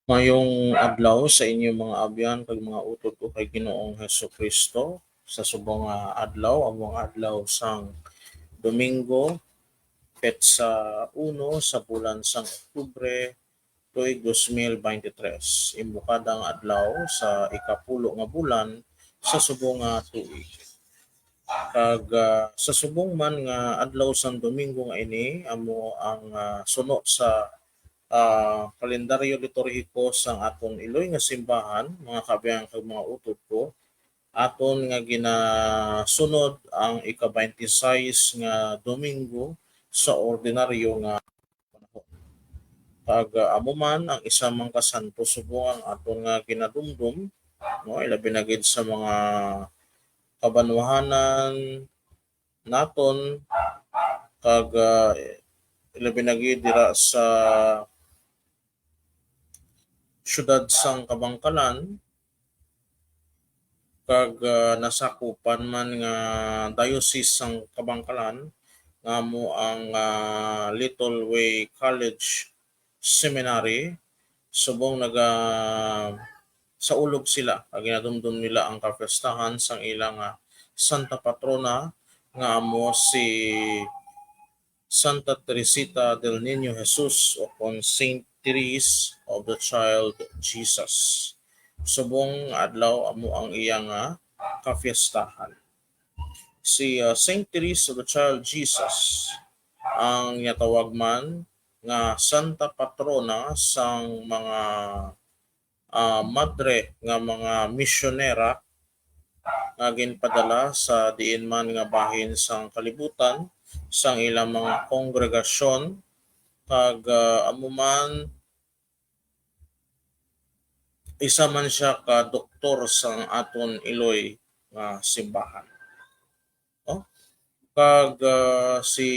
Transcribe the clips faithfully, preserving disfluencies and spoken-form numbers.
Mayong adlaw sa inyo, mga abyan kag mga utod ko kay Ginoong Hesus-Kristo. Sa subong nga adlaw, amo ang adlaw sang Domingo, petsa uno sa bulan sang Oktubre, tuig dos mil beintitrés, imbukada nga adlaw sa ikapulo nga bulan sa subong nga tuig. Kag, ah, sa subong man nga adlaw sang Domingo nga ini, amo ang, ah, suno sa, ah, kalendaryo liturhiko sang aton iloy nga simbahan, mga kaabyan kag mga utod ko, aton nga ginasunod ang ika-twenty-six nga Domingo sa ordinaryo nga panahon. Kag, ah, amo man ang isa man ka santo subong ang aton nga ginadumdom, no, ilabi na gid sa mga kabanwahanan naton, kag, ah, ilabi na gid dira sa siyudad sang Kabankalan, kag, ah, nasakupan man nga diocese sang Kabankalan, nga amo ang, ah, Little Way College Seminary, subong naga-, sa ulog sila, kag ginadumdom nila ang kapiestahan sang ila nga Santa Patrona, nga amo si Santa Teresita del Niño Jesus, o kon Saint Therese of the Child Jesus. Subong nga adlaw amo ang iya nga kapiestahan. Si, ah, Saint Therese of the Child Jesus ang ginatawag man nga Santa Patrona sang mga, ah, madre nga mga misyonera nga ginpadala sa diin man nga bahin sang kalibutan sang ilang mga kongregasyon, kag, ah, amo man isa man siya ka doktor sang aton iloy nga simbahan. No? Kag, ah, si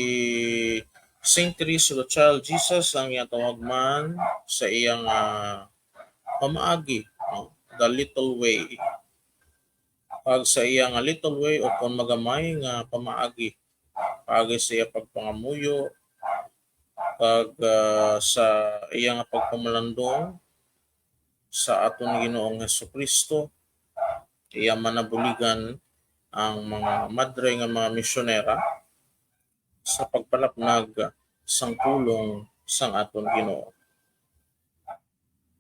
Saint Therese of the Child Jesus ang ginatawag man sa iyang, ah, pamaagi, no? The Little Way. Kag sa iya nga little way, o kon magamay nga pamaagi, paagi sa iya pagpangamuyo, kag, ah, sa iya nga pagpamalandong sa aton Ginoong Jesu-Cristo, iya man nabuligan ang mga madre nga mga misyonera sa pagpalapnag sang pulong sang aton Ginoo.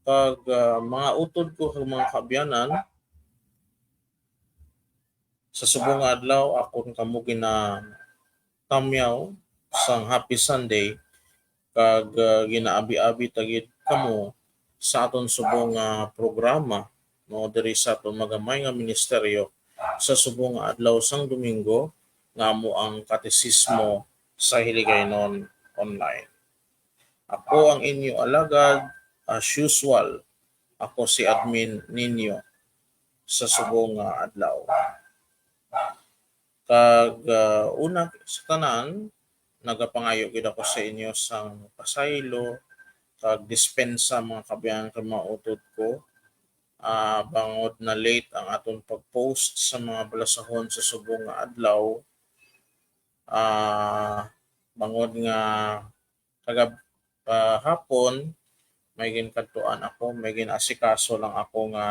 Kag, ah, mga utod ko kag mga kaabyanan, sa subong nga adlaw, akon kamo ginatamyaw sang Happy Sunday, kag, ah, ginaabi-abi ta gid kamo sa aton subong nga programa, no, diri sa aton magamay nga ministeryo sa subong nga adlaw sang Domingo, nga amo ang Katesismo sa Hiligaynon Online. Ako ang inyo alagad, as usual, ako si admin ninyo sa subong nga adlaw. Kag, ah, una sa tanan, nagapangayo gid ako sa inyo sang pasaylo kag dispensa, mga kaabyanan kag mga utod ko, ah, bangod na late ang aton pag-post sa mga balasahon sa subong nga adlaw. Ah, bangod nga kagab-, ah, hapon, may ginkadtuan ako, may ginaasikaso lang ako nga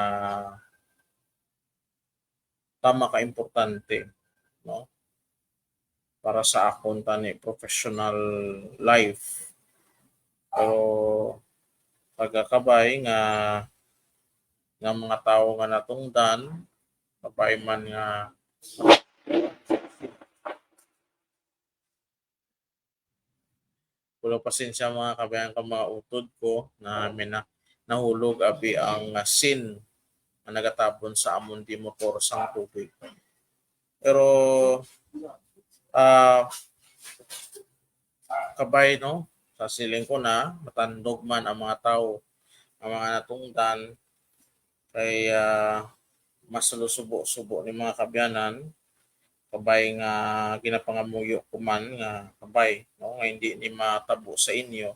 tama ka importante, no? Para sa akon tani professional life. Pero pagkakabay nga, nga mga tawo nga natungdan, kabay man nga Kulang pasensya, mga kaabyanan kag mga utod ko, na may na-, nahulog abi ang, ah, sin nga nagatabon sa amon di motor sang tubig. Pero, ah, kabay, no? Sa siling ko na, matandog man ang mga tawo, ang mga natungdan, kay, ah, mas lusubo-subo ni, mga kaabyanan, kabay nga ginapangamuyo ko man nga kabay, no, nga hindi ni matabo sa inyo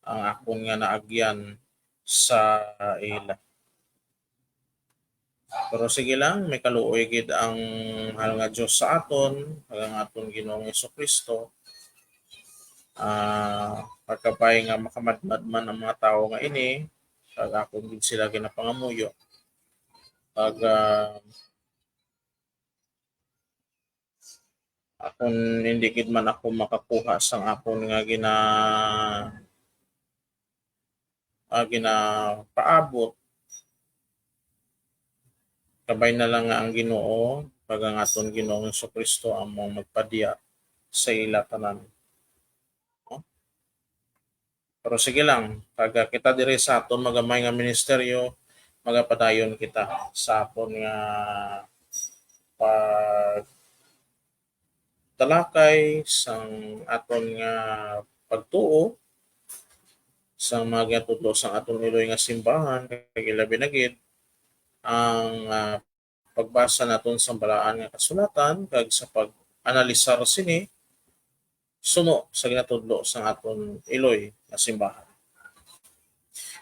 ang akon nga naagyan sa ila. Pero sige lang, may kaluoy gid ang mahal nga Dios sa aton, ang aton Ginoong Jesu-Cristo. Ah, pagkabay nga makamadmad man ang mga tawo nga ini, kag akon gid sila ginapangamuyo. Kag, ah, akon, hindi gid man ako makakuha sang akon nga gina-, ah, ginapaabot. Kabay na lang nga ang Ginoo, kag ang aton Ginoong Jesu-Cristo among magpadya sa ila tanan. No? Pero sige lang, kag kita diri sa aton magamay nga ministeryo, magapadayon kita sa aton nga pagtalakay sang aton nga pagtuo, sang mga ginatudlo sang aton iloy nga simbahan, kag ilabi na gid ang, ah, pagbasa naton sang Balaan nga Kasulatan kag sa pag-analisar sini suno sa ginatudlo sang aton iloy nga simbahan.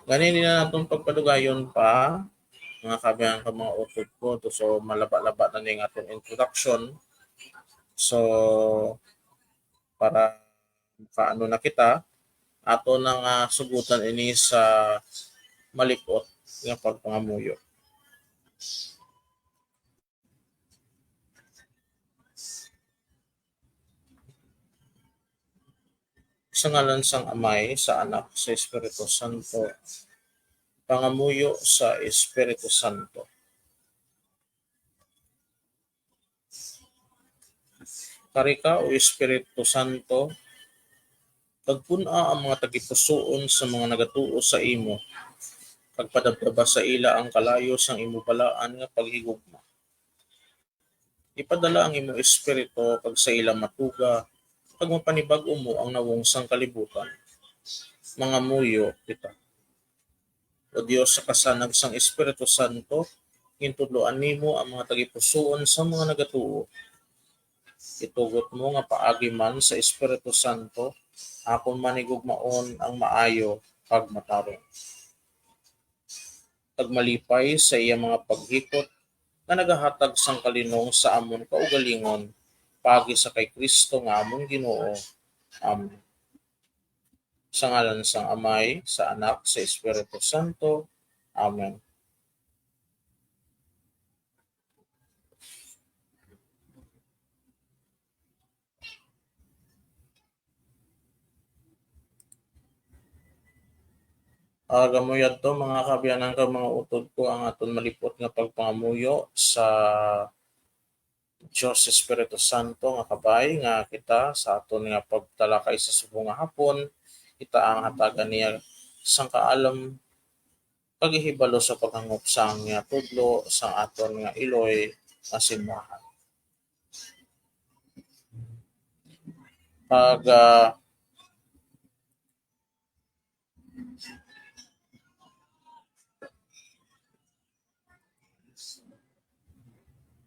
Gani, hindi na naton pagpadugayon pa, mga kaabyanan kag mga utod ko, to, so malaba-laba na ni ang aton introduction. So, para makaano na kita, ato na nga sugutan ini sa malip-ot nga pagpangamuyo. Sa ngalan sang Amay, sa Anak, sa Espiritu Santo. Pangamuyo sa Espiritu Santo. Kari ka, O Espiritu Santo, kag pun-a ang mga tagipusoon sa mga nagatuo sa imo, kag padabdaba sa ila ang kalayo sang imo balaan nga paghigugma. Ipadala ang imo Espiritu kag sa ila matuga, kag mapanibag-o mo ang nawong sang kalibutan. Mangamuyo kita. O Dios, sa kasanag sang Espiritu Santo, gintudloan nimo ang mga tagipusoon sang mga nagatuo. Itugot mo nga paagi man sa Espiritu Santo, akon man higugmaon ang maayo kag matarong, kag malipay sa iya mga paghikot nga nagahatag sang kalinong sa amon kaugalingon, paagi sa kay Cristo nga amon Ginoo. Amen. Sa ngalan sang Amay, sa Anak, sa Espiritu Santo. Amen. Ah, gamoy adto, mga kaabyanan kag mga utod ko, ang aton malip-ot nga pagpangamuyo sa Dios Espiritu Santo nga kabay, nga kita sa aton nga pagtalakay sa subong nga hapon, kita ang hatagan niya sang kaalam kag hibalo sa paghangop sang nga tudlo sang aton nga iloy nga simbahan. Pag, ah,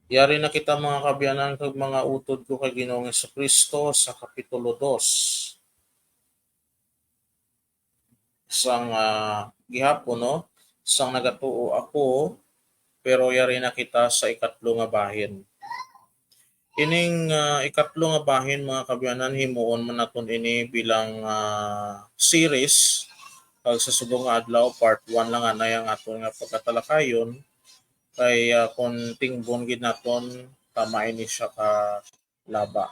Yari na kita, mga kaabyanan kag mga utod ko kay Ginoong Jesu-Cristo, sa kapitulo dos sang, ah, gihapon, no? Sang nagatuo ako, pero yari na kita sa ikatlo nga bahin. Ining, ah, ikatlo nga bahin, mga kaabyanan, himuon man naton ini bilang, ah, series. Kag sa subong nga adlaw, part one lang anay ang aton nga pagkatalakayon. Kay, ah, kung tingbon gid naton, tama ini siya ka laba.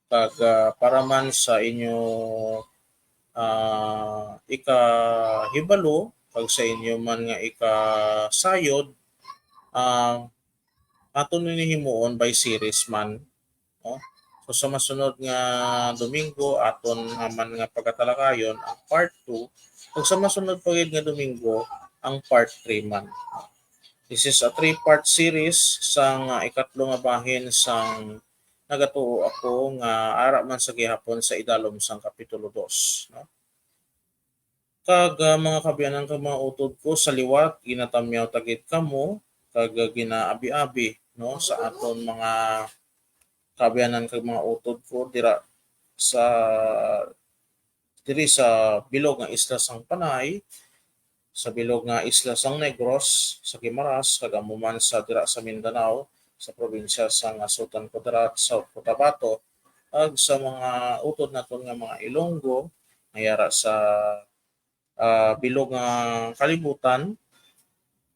Kag, ah, para man sa inyo, ah, ikahibalo kag sa inyo man nga ikasayod, ah, aton ini himuon by series man, no? So, sa masunod nga Domingo, aton naman nga pagatalakayon ang part two, ug sa masunod pa gid nga Domingo, ang part three man. This is a three-part series sang, ah, ikatlo nga bahin sang Nagatuo ako nga ara man sa gihapon sa idalom sang kapitulo dos, no? Kag, ah, mga kaabyanan kag mga utod ko, sa liwat ginatamyaw ta gid kamo, kag, ah, ginaabi-abi, no, sa aton mga kaabyanan kag mga utod ko dira sa, diri sa bilog nga isla sang Panay, sa bilog nga isla sang Negros, sa Guimaras, kag amo man sa dira sa Mindanao, sa probinsya sang Sultan Kudarat, South Cotabato, ag sa mga utod naton nga mga Ilonggo nga yara sa ah, bilog nga kalibutan,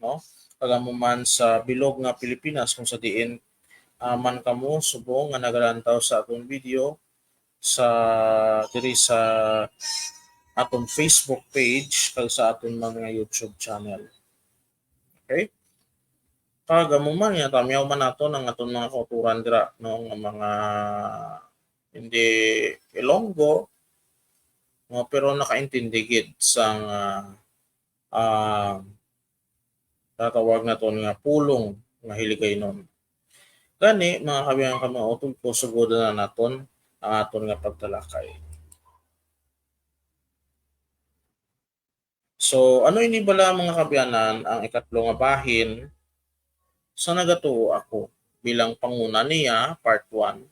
no? Kag amo man sa bilog nga Pilipinas, kung sa diin, ah, man kamo subong nga nagalantaw sa aton video sa, diri sa aton Facebook page kag sa aton mga YouTube channel. Okay? Kag amo man nga, tamyaw man naton ang aton mga kauturan dira, no, nga mga hindi Ilonggo, no, pero nakaintindi gid sang, ah, ah, tatawag naton nga pulong nga Hiligaynon. Gani, mga kaabyanan kag mga utod ko, sugoda na naton ang aton nga pagtalakay. So, ano ini bala, mga kaabyanan, ang ikatlo nga bahin sa Nagatuo Ako? Bilang panguna niya, part one.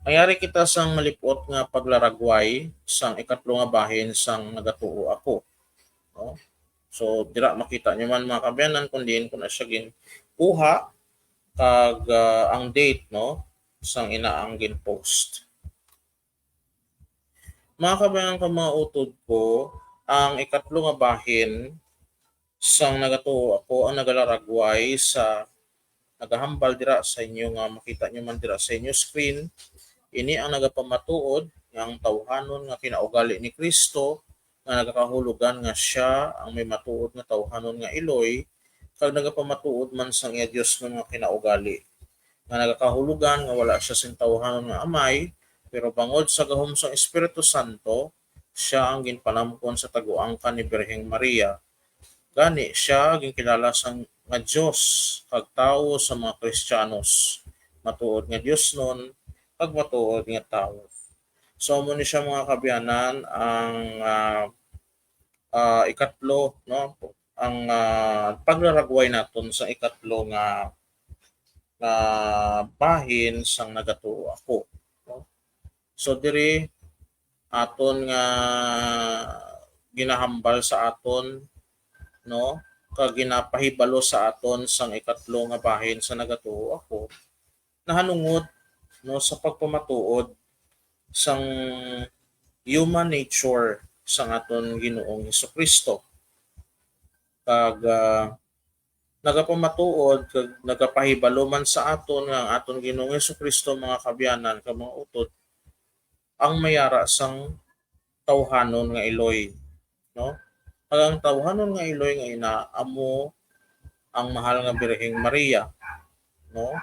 Mayari kita sang malip-ot nga paglaragway sang ikatlo nga bahin sang Nagatuo Ako, no? So, dira makita nyo man, mga kaabyanan, kung diin ko na siya ginkuha, kag, ah, ang date, no, sang ina ang gin-post. Mga kaabyanan kag mga utod ko, ang ikatlo nga bahin sang Nagatuo Ako ang nagalaragway sa, nagahambal dira sa inyo, nga makita nyo man dira sa inyo screen. Ini ang nagapamatuod nga ang tawhanon nga kinaugali ni Cristo, nga nagakahulugan nga sia ang may matuod nga tawhanon nga iloy, kag nagapamatuod man sang iya diosnon nga kinaugali, nga nagakahulugan nga wala sia sing tawhanon nga amay, pero bangod sa gahom sang Espiritu Santo, sia ang ginpanamkon sa taguangkan ni Birheng Maria. Gani, sia ginkilala sang, nga Dios kag tawo sa mga Kristiyanos, matuod nga diosnon kag matuod nga tawo. So, amo ni sia, mga kaabyanan, ang, ah, ah, ikatlo, no? Ang, ah, paglaragway naton sa ikatlo nga, nga bahin sang Nagatuo Ako, no? So, diri aton nga ginahambal sa aton, no? Kag ginapahibalo sa aton sang ikatlo nga bahin sa Nagatuo Ako, nahanungod, no, sa pagpamatuod sang human nature sang aton Ginoong Jesu-Cristo. Kag, ah, nagapamatuod kag nagapahibalo man sa aton nga ang aton Ginoong Jesu-Cristo, mga kaabyanan kag mga utod, ang may ara sang tawhanon nga iloy, no? Kag ang tawhanon nga iloy nga ina amo ang mahal nga Birheng Maria, no?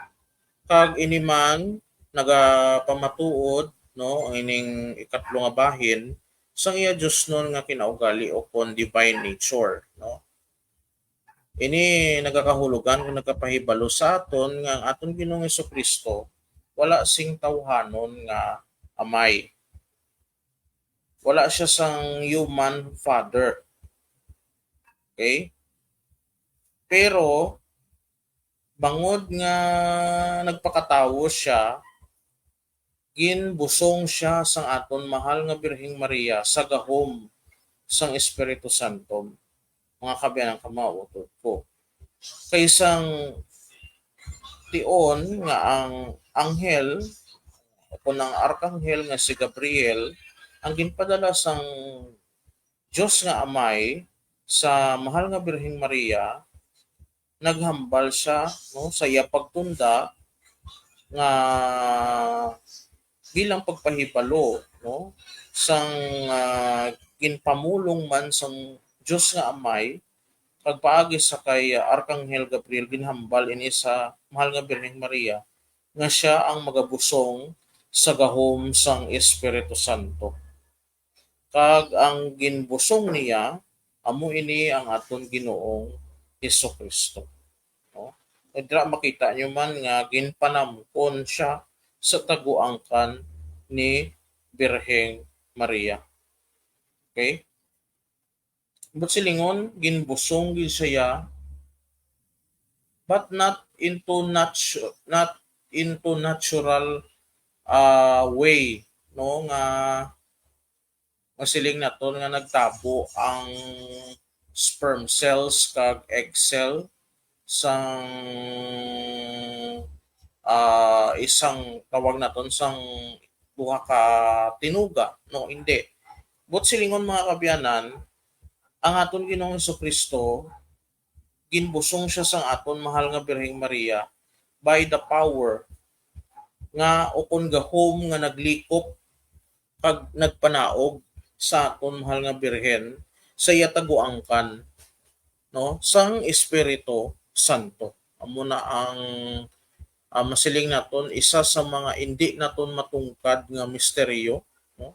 Kag ini man nagapamatuod, no, ang ining ikatlo nga bahin sang iya diosnon nga kinaugali, o kon divine nature, no? Ini nagakahulugan kag nagapahibalo sa aton nga ang aton Ginoong Jesu-Cristo wala sing tawhanon nga amay. Wala sia sang human father. Okay? Pero, bangod nga nagpakatawo sia, ginbusong sia sang aton mahal nga Birheng Maria sa gahom sang Espiritu Santo, mga kaabyanan kag mga utod ko. Kay sang tion nga ang anghel, o kon ang arkanghel nga si Gabriel, ang ginpadala sang Dios nga Amay sa mahal nga Birheng Maria, naghambal sia, no, sa iya pagtunda nga bilang pagpahibalo, no, sang, ah, ginpamulong man sang Dios nga Amay, kag paagi sa kay, ah, Arkanghel Gabriel, ginhambal ini sa mahal nga Birheng Maria, nga sia ang magabusong sa gahom sang Espiritu Santo. Kag ang ginbusong niya, amo ini ang aton Ginoong Jesu-Cristo. No? Dira makita nyo man nga ginpanamkon sia sa taguangkan ni Birheng Maria. Okay? But silingon, ginbusong gid siya, but not into natu-, not into natural, ah, way, no, nga masiling naton nga nagtabo ang sperm cells kag egg cell sang, ah, isang, tawag naton, sang duha ka tinuga, no? Hindi. Buot silingon, mga kaabyanan, ang aton Ginoong Jesu-Cristo, ginbusong siya sang aton mahal nga Birheng Maria by the power nga ukon gahom nga naglikop kag nagpanaog sa aton mahal nga Birhen sa iya taguangkan, no, sang Espiritu Santo. Amo na ang, ah, masiling naton, isa sa mga indi naton matungkad nga misteryo, no?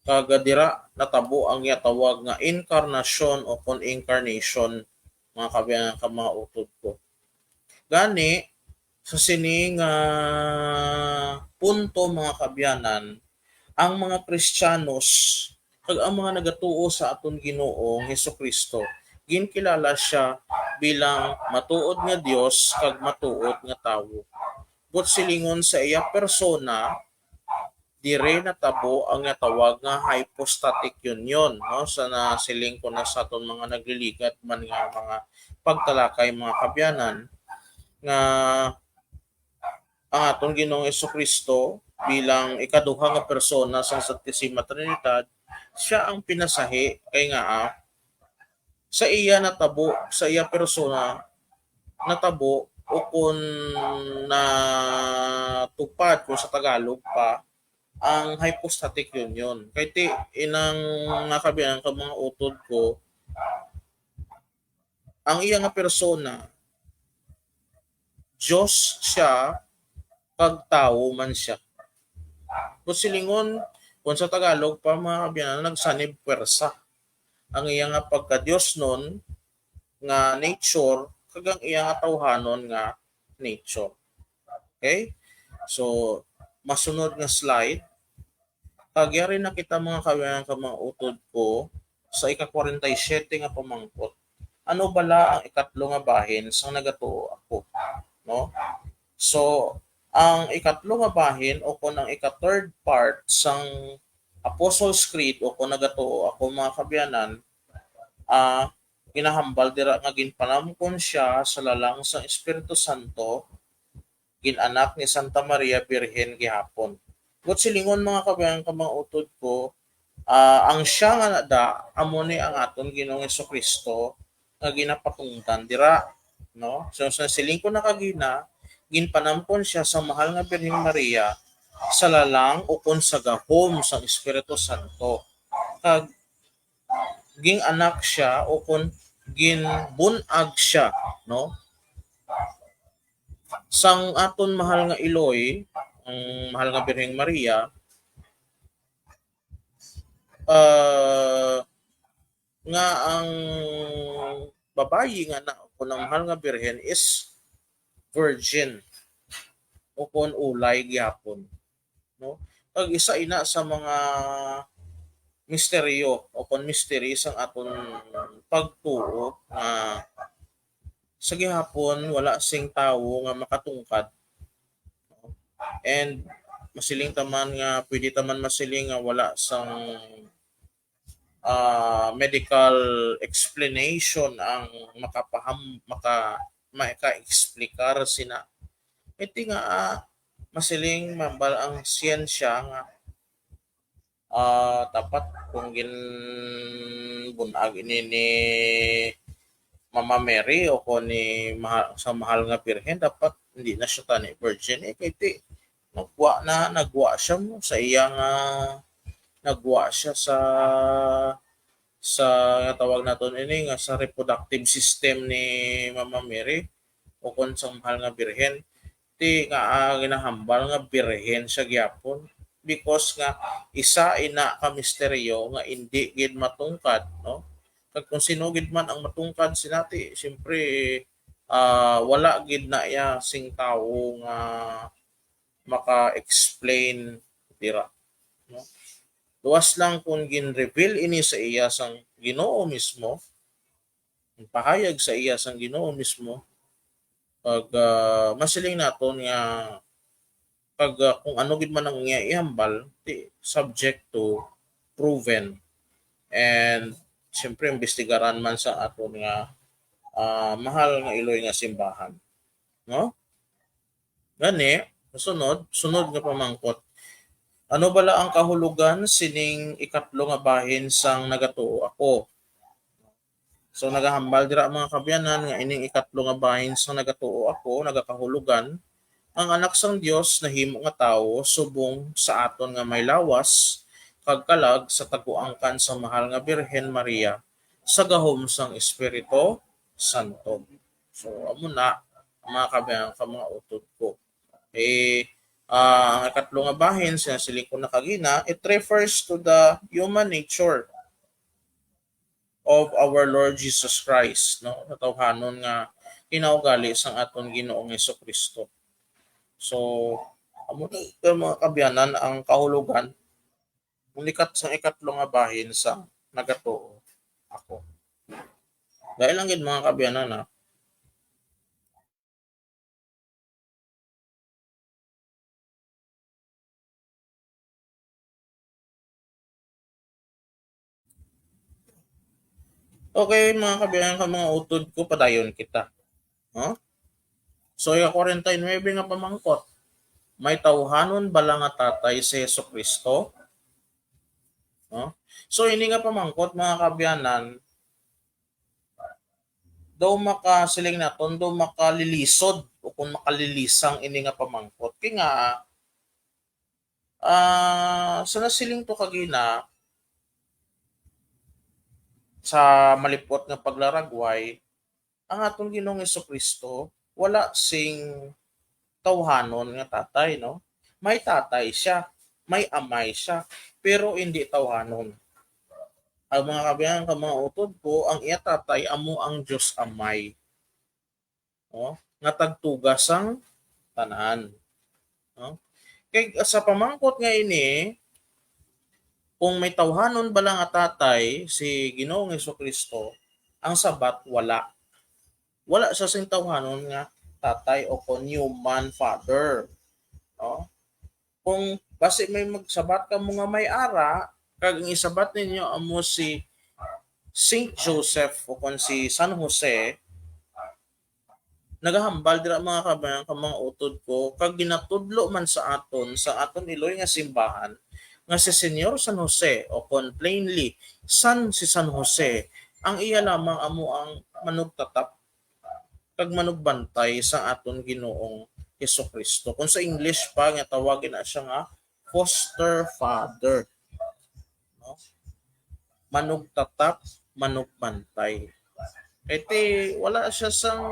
Kag, ah, dira natabo ang ginatawag nga inkarnasyon o kon incarnation, mga kaabyanan, kag mga utod ko. Gani, sa sini nga punto, mga kaabyanan, ang mga Kristiyanos kag ang mga nagatuo sa aton Ginoong Jesu-Cristo, ginkilala siya bilang matuod nga Dios kag matuod nga tawo. Buot silingon, sa iya persona, diri natabo ang natawag nga hypostatic union, no? Sa nasiling ko na sa aton mga nagliligad man nga mga pagtalakay, mga kaabyanan, nga ang aton Ginoong Jesu-Cristo bilang ikaduha nga persona sang Santisima Trinidad, siya ang pinasahi, kay nga, ah, sa iya natabo, sa iya persona natabo, o kon natupad, kung sa Tagalog pa, ang hypostatic union. Kay ti, inang, mga kaabyanan kag mga utod ko, ang iya nga persona, Dios siya, kag tawo man siya. Kung silingon, kung sa Tagalog pa, mga kaabyanan, nagsanib puwersa ang iya nga pagka-diosnon nga nature kag ang iya nga tawhanon nga nature. Okay? So, masunod nga slide. Kag yari na kita, mga kaabyanan kag mga utod ko, sa ika-forty-seven nga pamangkot. Ano bala ang ikatlo nga bahin sang nagatuo ako? No? So, ang ikatlo nga bahin o kon ang ika-third part sang Apostles' Creed o kon nagatuo ako, mga kaabyanan, ah, ginahambal dira nga ginpanamkon siya sa lalang sang Espiritu Santo, gin-anak ni Santa Maria Birhen gihapon. Buot silingon, mga kaabyanan kag mga utod ko, ah, ang siya nga nada, amo ni ang aton Ginoong Jesu-Cristo nga ginapatungdan dira, no? So, sa siling ko na kagina, ginpanamkon siya sa mahal nga Birheng Maria sa lalang o kon sa gahom sang Espiritu Santo. Kag gin-anak siya o kon ginbun-ag siya, no? Sang aton mahal nga iloy, ang mahal nga Birheng Maria, ah, nga ang babayi nga na, o kon ang mahal nga Birhen is virgin o kon ulay gihapon, no? Kag isa ina sa mga misteryo o kon mystery sang aton pagtuo nga sa gihapon wala sing tawo nga makatungkad. And masiling ta man nga, pwede ta man masiling nga wala sang, ah, medical explanation ang makapaham-, maka-, maka-explicar sina. Iti nga, ah, masiling mambal ang siyensya nga, ah, dapat kung ginbun-ag ini ni Mama Mary o kon ni maha-, sa mahal nga Birhen, dapat hindi na siya tani virgin, eh, kay ti, nagwa na, nagwa siya mo sa iya nga, nagwa siya sa, sa, nga tawag naton ini, nga sa reproductive system ni Mama Mary o kon sa mahal nga Birhen. Ti nga, ah, ginahambal nga birhen siya gyapon, because nga isa ina ka misteryo nga indi gid matungkad, no? Kag kung sino gid man ang matungkad sina ti, siyempre, ah, wala gid na iya sing tawo nga maka-explain dira, no? Luwas lang kung gin-reveal ini sa iya sang Ginoo mismo, pahayag sa iya sang Ginoo mismo, pag, ah, masiling naton nga pag, ah, kung ano gid man ang iya ihambal, ti subject to proven. And siyempre, imbestigaran man sa aton nga, ah, mahal nga iloy nga simbahan. No? Gani, sunod, sunod nga pamangkot. Ano bala ang kahulogan sining ikatlo nga bahin sang nagatuo ako? So, nagahambal dira, mga kaabyanan, nga ining ikatlo nga bahin sang nagatuo ako, nagakahulogan, ang Anak sang Dios nahimo nga tawo subong sa aton nga may lawas kag kalag sa taguangkan sang Mahal nga Birhen Maria sa gahom sang Espiritu Santo. So, amo na, mga kaabyanan, ka mga utod ko. Eh, ah, ang ikatlo nga bahin, sinasiling ko na kagina, it refers to the human nature of our Lord Jesus Christ, no? Katawhanon nga kinaugali sang aton Ginoong Jesu-Cristo. So, amo na, mga kaabyanan, ang kahulogan, ang ikat-, sang ikatlo nga bahin sa nagatuo ako. Dahil lang gid, mga kaabyanan, ha? Okay, mga kaabyanan, ka mga utod ko, padayon kita. No? So, yung forty-nine nga pamangkot, may tawhanon bala nga tatay si Jesu-Cristo? No? So, ini nga pamangkot, mga kaabyanan, daw makasiling naton, daw makalilisod o kung makalilisang ini nga pamangkot. Kay nga, ah, sa nasiling to kagina, sa malipot nga paglaragway, ang aton Ginoong Jesu-Cristo wala sing tawhanon nga tatay, no? May tatay siya, may amay siya, pero hindi tawhanon. Ang mga kaabyanan, ka mga utod ko, ang iya tatay amo ang Dios Amay, no? Nga tagtuga sang tanan, no? Kay sa pamangkot nga ini, kung may tawhanon bala nga tatay si Ginoong Jesu-Cristo, ang sabat wala. Wala siya sing tawhanon nga tatay o kon human father, no? Kung basi may magsabat kamo nga may ara, kag ang isabat ninyo amo si Saint Joseph o kon si San Jose, nagahambal dira, mga kaabyanan, ka mga utod ko, kag ginatudlo man sa aton, sa aton iloy nga simbahan, nga si Señor San Jose, o kon plainly, San, si San Jose, ang iya lamang amo ang manugtatap kag manugbantay sa aton Ginoong Jesu-Cristo. Kung sa English pa, nga tawagin na siya nga foster father, no? Manugtatap, manugbantay. Kay ti, wala siya sang,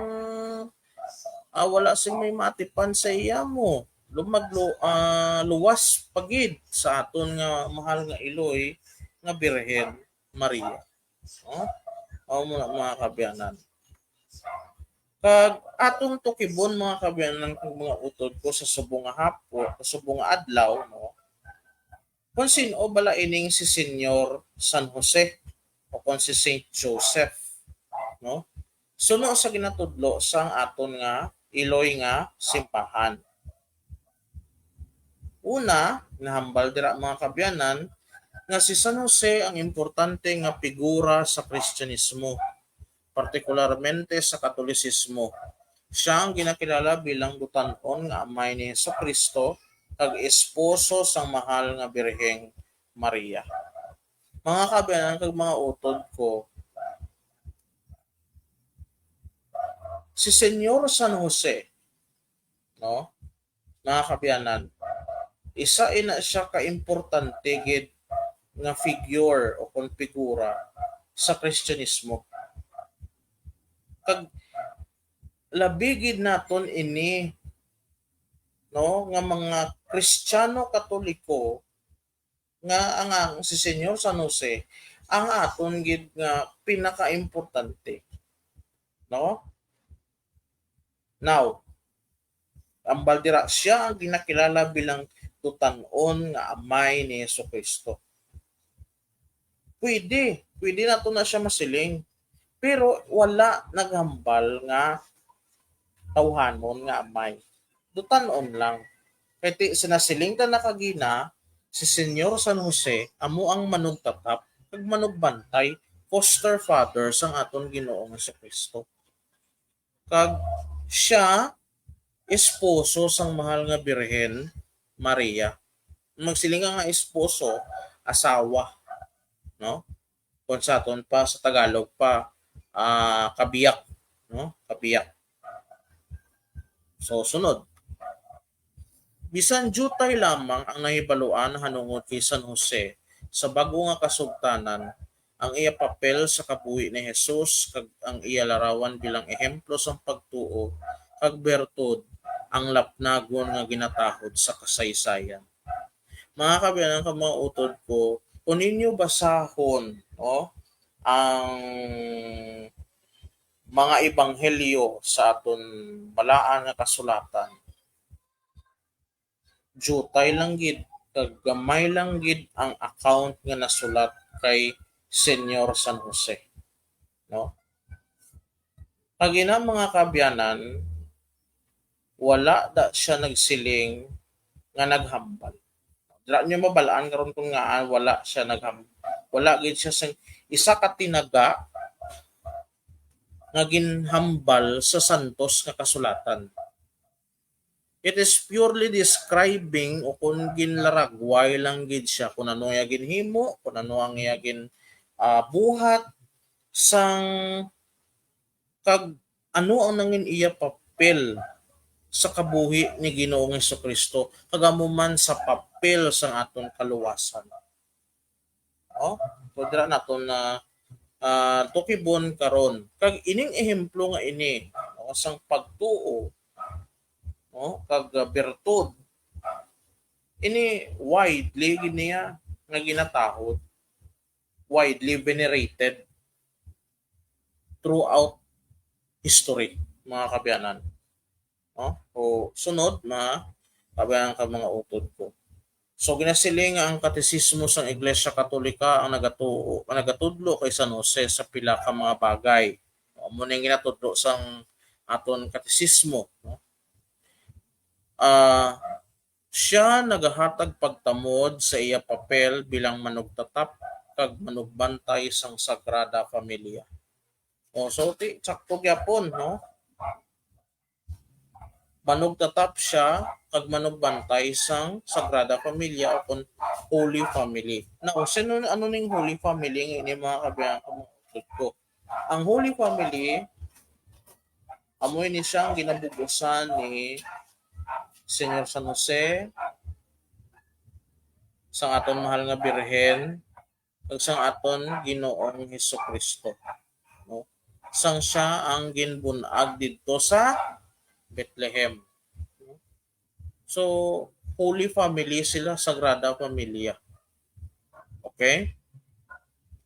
ah, wala sing may maatipan sa iya mo. Lumaglo, ah, luwas pagid sa aton nga mahal nga iloy nga Birhen Maria. No? Mao mo na, mga kaabyanan. Kag atong tukibon, mga kaabyanan, kag mga utod ko, sa subong nga hapon, sa subong nga adlaw, no? Kung sin-o bala ining si Señor San Jose o kung si Saint Joseph, no? Suno sa ginatudlo sang aton nga iloy nga simbahan. Una, nahambal dira, mga kaabyanan, nga si San Jose ang importante nga figura sa Kristyanismo, partikularmente sa Katolisismo. Siya ang ginakilala bilang dutan-on nga amay ni Jesu-Cristo kag esposo sang mahal nga Birheng Maria. Mga kaabyanan kag mga utod ko, si Señor San Jose, no? Mga kaabyanan, isa ina siya ka importante gid nga figure o kon figura sa Kristyanismo. Kag labi gid naton ini, no, nga mga Kristiyano Katoliko, nga ang, ang si Señor San Jose ang aton gid nga pinakaimportante, no? Now, ang baldira, siya ang ginakilala bilang dutan-on nga amay ni Jesu-Cristo. Pwede, pwede nato na siya masiling, pero wala naghambal nga tawhanon nga amay. Dutan-on lang. Kay ti, sinasiling ta na kagina, si Señor San Jose amo ang manugtatap kag manugbantay, foster father sang aton Ginoong Jesu-Cristo. Kag siya esposo sang mahal nga Birhen Maria. Magsiling nga esposo, asawa, no? Kung sa aton pa, sa Tagalog pa, ah, kabiyak, no? Kabiyak. So, sunod. Bisan diutay lamang ang nahibaluan hanungod kay San Jose sa bag-o nga kasugtanan, ang iya papel sa kabuhi ni Jesus kag ang iya larawan bilang ehemplo sang pagtuo kag bertud ang lapnagon nga ginatahod sa kasaysayan. Mga kaabyanan kag mga utod ko, kung ninyo basahon, no, ang mga ebanghelyo sa aton balaan nga kasulatan, diutay lang gid kag gamay lang gid ang account nga nasulat kay Señor San Jose, no? Kag ina, mga kaabyanan, wala da siya nagsiling nga naghambal. Dira niyo mabalaan karon kung ngaa wala siya nagham-, wala gid siya sing isa ka tinaga nga ginhambal sa santos nga kasulatan. It is purely describing o kung ginlaragway lang gid siya kung ano iya ginhimo, kung ano ang iya gin, ah, buhat, sang, kag ano ang nangin iya papel sa kabuhi ni Ginoong Jesu-Cristo, kag amo man sa papel sang aton kaluwasan. Oh, so dira naton na, ah, tukibon karon. Kag ining ehemplo nga ini, no, sang pagtuo, no, kag, ah, bertud, ini widely gid niya nga ginatahod, widely venerated throughout history, mga kaabyanan. No? O sunod, mga kaabyanan kag mga utod ko. So, ginasiling nga ang Katesismo sang Iglesia Katolika ang nagatuo, ang nagatudlo kay San Jose sa pila ka mga bagay. Amo ning ginatudlo sang aton Katesismo, no? Ah, siya nagahatag pagtamod sa iya papel bilang manugtatap kag manugbantay sang Sagrada Familia. O, so, ti-, sakto gyapon, no? Manugtatap siya kag manugbantay sang Sagrada Familia o kon Holy Family. Now, sino, ano ning Holy Family nga ini, mga kaabyanan kag mga utod ko? Ang Holy Family, amo ini siya ang ginabug-usan ni Señor San Jose, sang aton mahal nga Birhen, kag sang aton Ginoong Jesu-Cristo, no? Sang siya ang ginbun-ag didto sa Bethlehem. So, Holy Family sila, Sagrada Familia. Okay?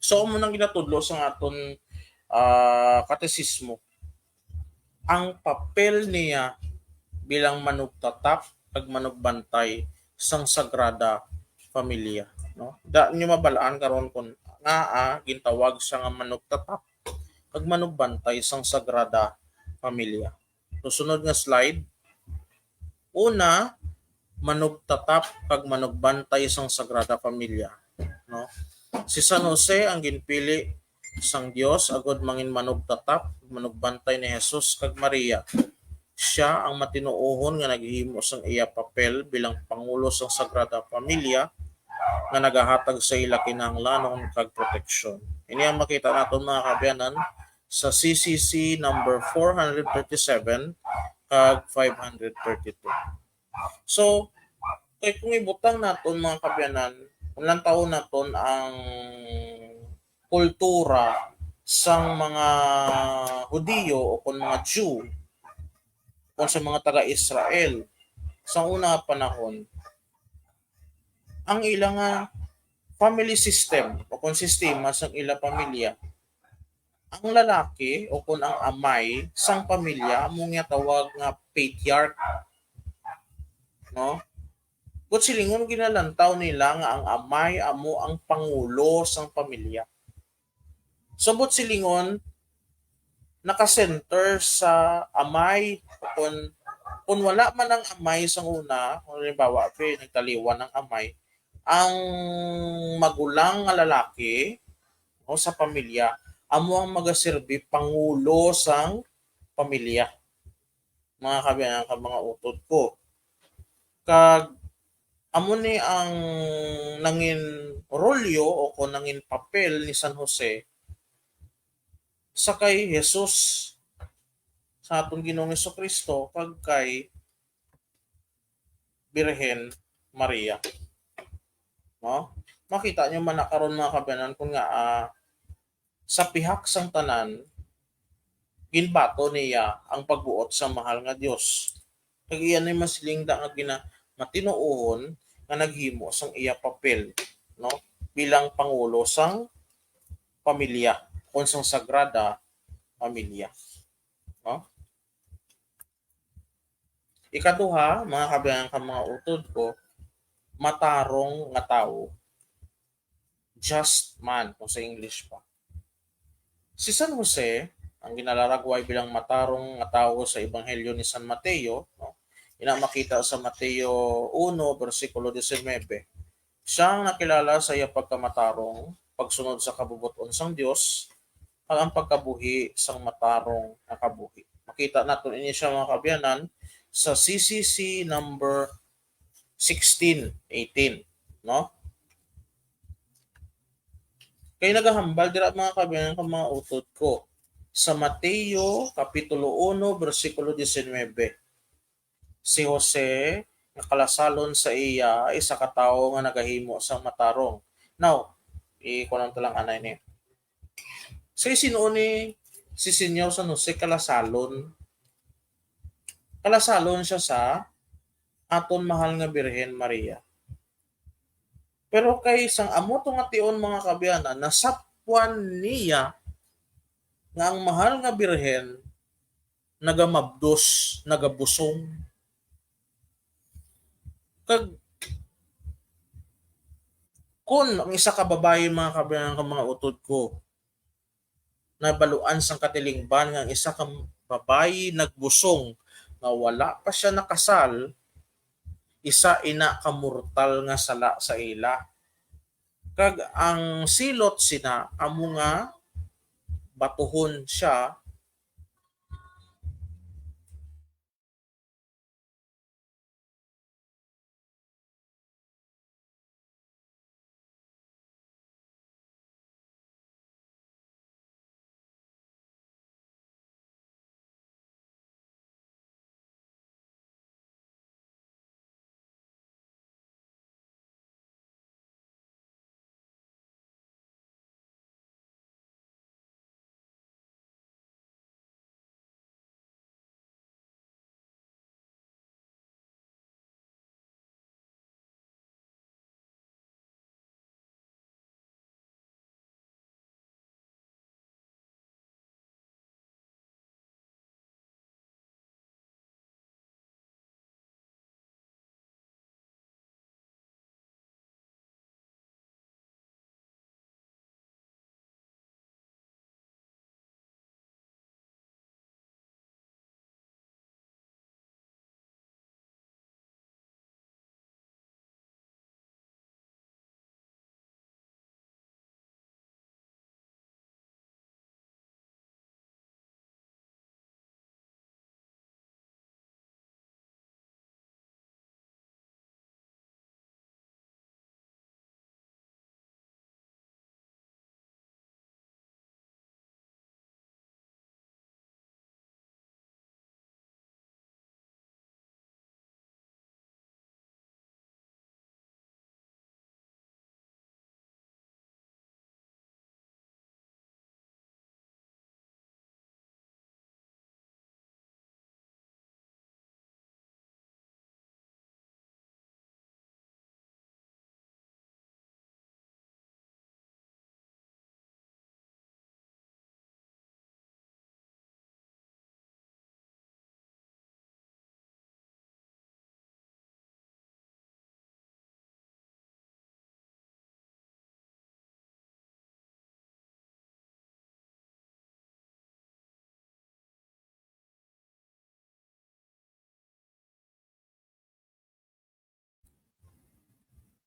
So, amo nang ginatudlo sang aton, ah, Katesismo. Ang papel niya bilang manugtatap kag manugbantay sang Sagrada Familia, no? Da nyo mabalaan karon kung ngaa gintawag siya nga manugtatap kag manugbantay sang Sagrada Familia. So, sunod nga slide. Una, manugtatap kag manugbantay sang Sagrada Familia, no? Si San Jose ang ginpili sang Dios agud mangin manugtatap, manugbantay ni Jesus kag Maria. Siya ang matinuohon nga naghimo sang iya papel bilang pangulo sang Sagrada Familia nga nagahatag sa ila kinahanglanon kag proteksyon. Ini ang makita naton, mga kaabyanan, sa C C C number four hundred thirty-seven kag five hundred thirty-two. So, kay kung ibutang naton, mga kaabyanan, kung lantawon naton ang kultura sang mga Hudiyo o kon mga Jew o sa mga taga-Israel sa una nga panahon, ang ila nga family system o kon sistema sang ila pamilya, ang lalaki o kon ang amay sang pamilya amo nga tawag nga patriarch, no? Buot silingon, ginalantaw nila nga ang amay amo ang pangulo sang pamilya. So, buot silingon, naka-center sa amay, kung, kung wala man ang amay sa una, kung halimbawa, okay, nagtaliwan ang amay, ang magulang nga lalaki, no, sa pamilya, amo ang magaserbi pangulo sang pamilya, mga kaabyanan kag mga utod ko. Kag Amo ni ang nangin rolyo o kung nangin papel ni San Jose sa kay Jesus, sa aton Ginoong Jesucristo, kag kay Birhen Maria. No? Makita niyo man na karon, mga kaabyanan, kun nga, ah, sa pihak sang tanan, ginbaton niya ang pagbuot sa mahal nga Dios. Kag iya ni masiling da nga gina-, matinuohon nga naghimo sang iya papel, no, bilang pangulo sang pamilya, kon sang Sagrada Pamilya, no? Ikaduha, mga kaabyanan kag mga utod ko, matarong nga tawo. Just man, kung sa English pa. Si San Jose, ang ginalaragway bilang matarong nga tawo sa Ebanghelyo ni San Mateo, no? Ina makita sa Mateo uno, bersikulo diecinuebe. Siya ang nakilala sa iya pagkamatarong, pagsunod sa kabubot-on sang Dios, kag ang pagkabuhi sang matarong nga kabuhi. Makita naton ini siya, mga kaabyanan, sa C C C number sixteen eighteen, no? Kay nagahambal dira, mga kaabyanan kag mga utod ko, sa Mateo Kapitulo uno, bersikulo diecinuebe, si Jose nga kalasalon sa iya, isa ka tawo nga nagahimo sang matarong. Now, i-, kuwan lang talang anay ni. Sa isinuon ni si Señor San Jose kalasalon? Kalasalon siya sa aton mahal nga Birhen Maria. Pero kay sang amo to nga tion, mga kaabyanan, nasapwan niya nga ang mahal nga Birhen nagamabdos, nagabusong. Kag kun ang isa ka babayi, mga kaabyanan kag mga utod ko, nabaluan sang katilingban nga ang isa ka babayi nagbusong nga wala pa siya nakasal, isa ina ka mortal nga sala sa ila. Kag ang silot sina amo nga batuhon siya.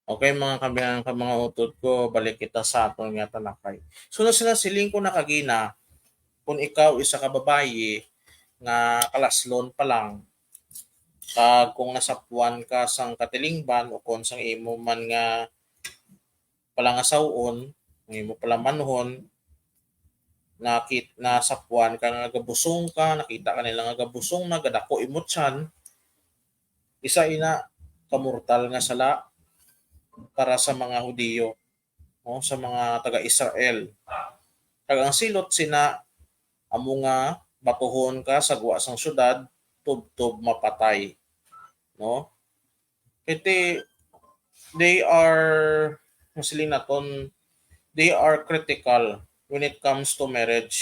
Okay, mga kaabyanan kag mga utod ko, balik kita sa aton nga talakay. So, na sila siling ko na kagina, kung ikaw isa ka babayi nga kalaslon pa lang, Kag kung nasapwan ka sang katilingban ukon sang imo man nga palangasaw-on, ang imo palamanhon, nakit-, nasapwan ka nga gabusong ka, nakita ka nila nga gabusong na, gadako imo tiyan, isa ina ka mortal nga sala para sa mga Hudiyo, no, sa mga taga-Israel. Kag ang silot sina amo nga batuhon ka sa gwa sang syudad, tubtob mapatay, no? Kay ti, they are, masiling naton, they are critical when it comes to marriage.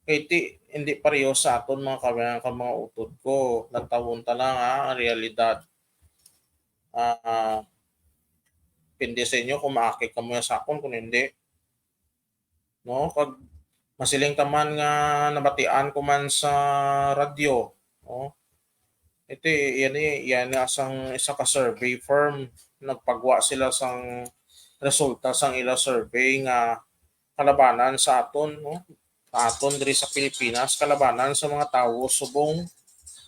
Kay ti, hindi pareho sa aton mga kabayan kag mga utod ko. Lantawon ta lang, ha, ang realidad. Ah, depende sa inyo kung maakig kamo sa akon, kung hindi. No? Kag masiling ta man nga nabatian ko man sa radyo, no? Ito, yan, yan na sang isa ka survey firm. Nagpagwa sila sang resulta sang ila survey nga kalabanan sa aton, no? Sa aton diri sa Pilipinas, kalabanan sa mga tawo subong,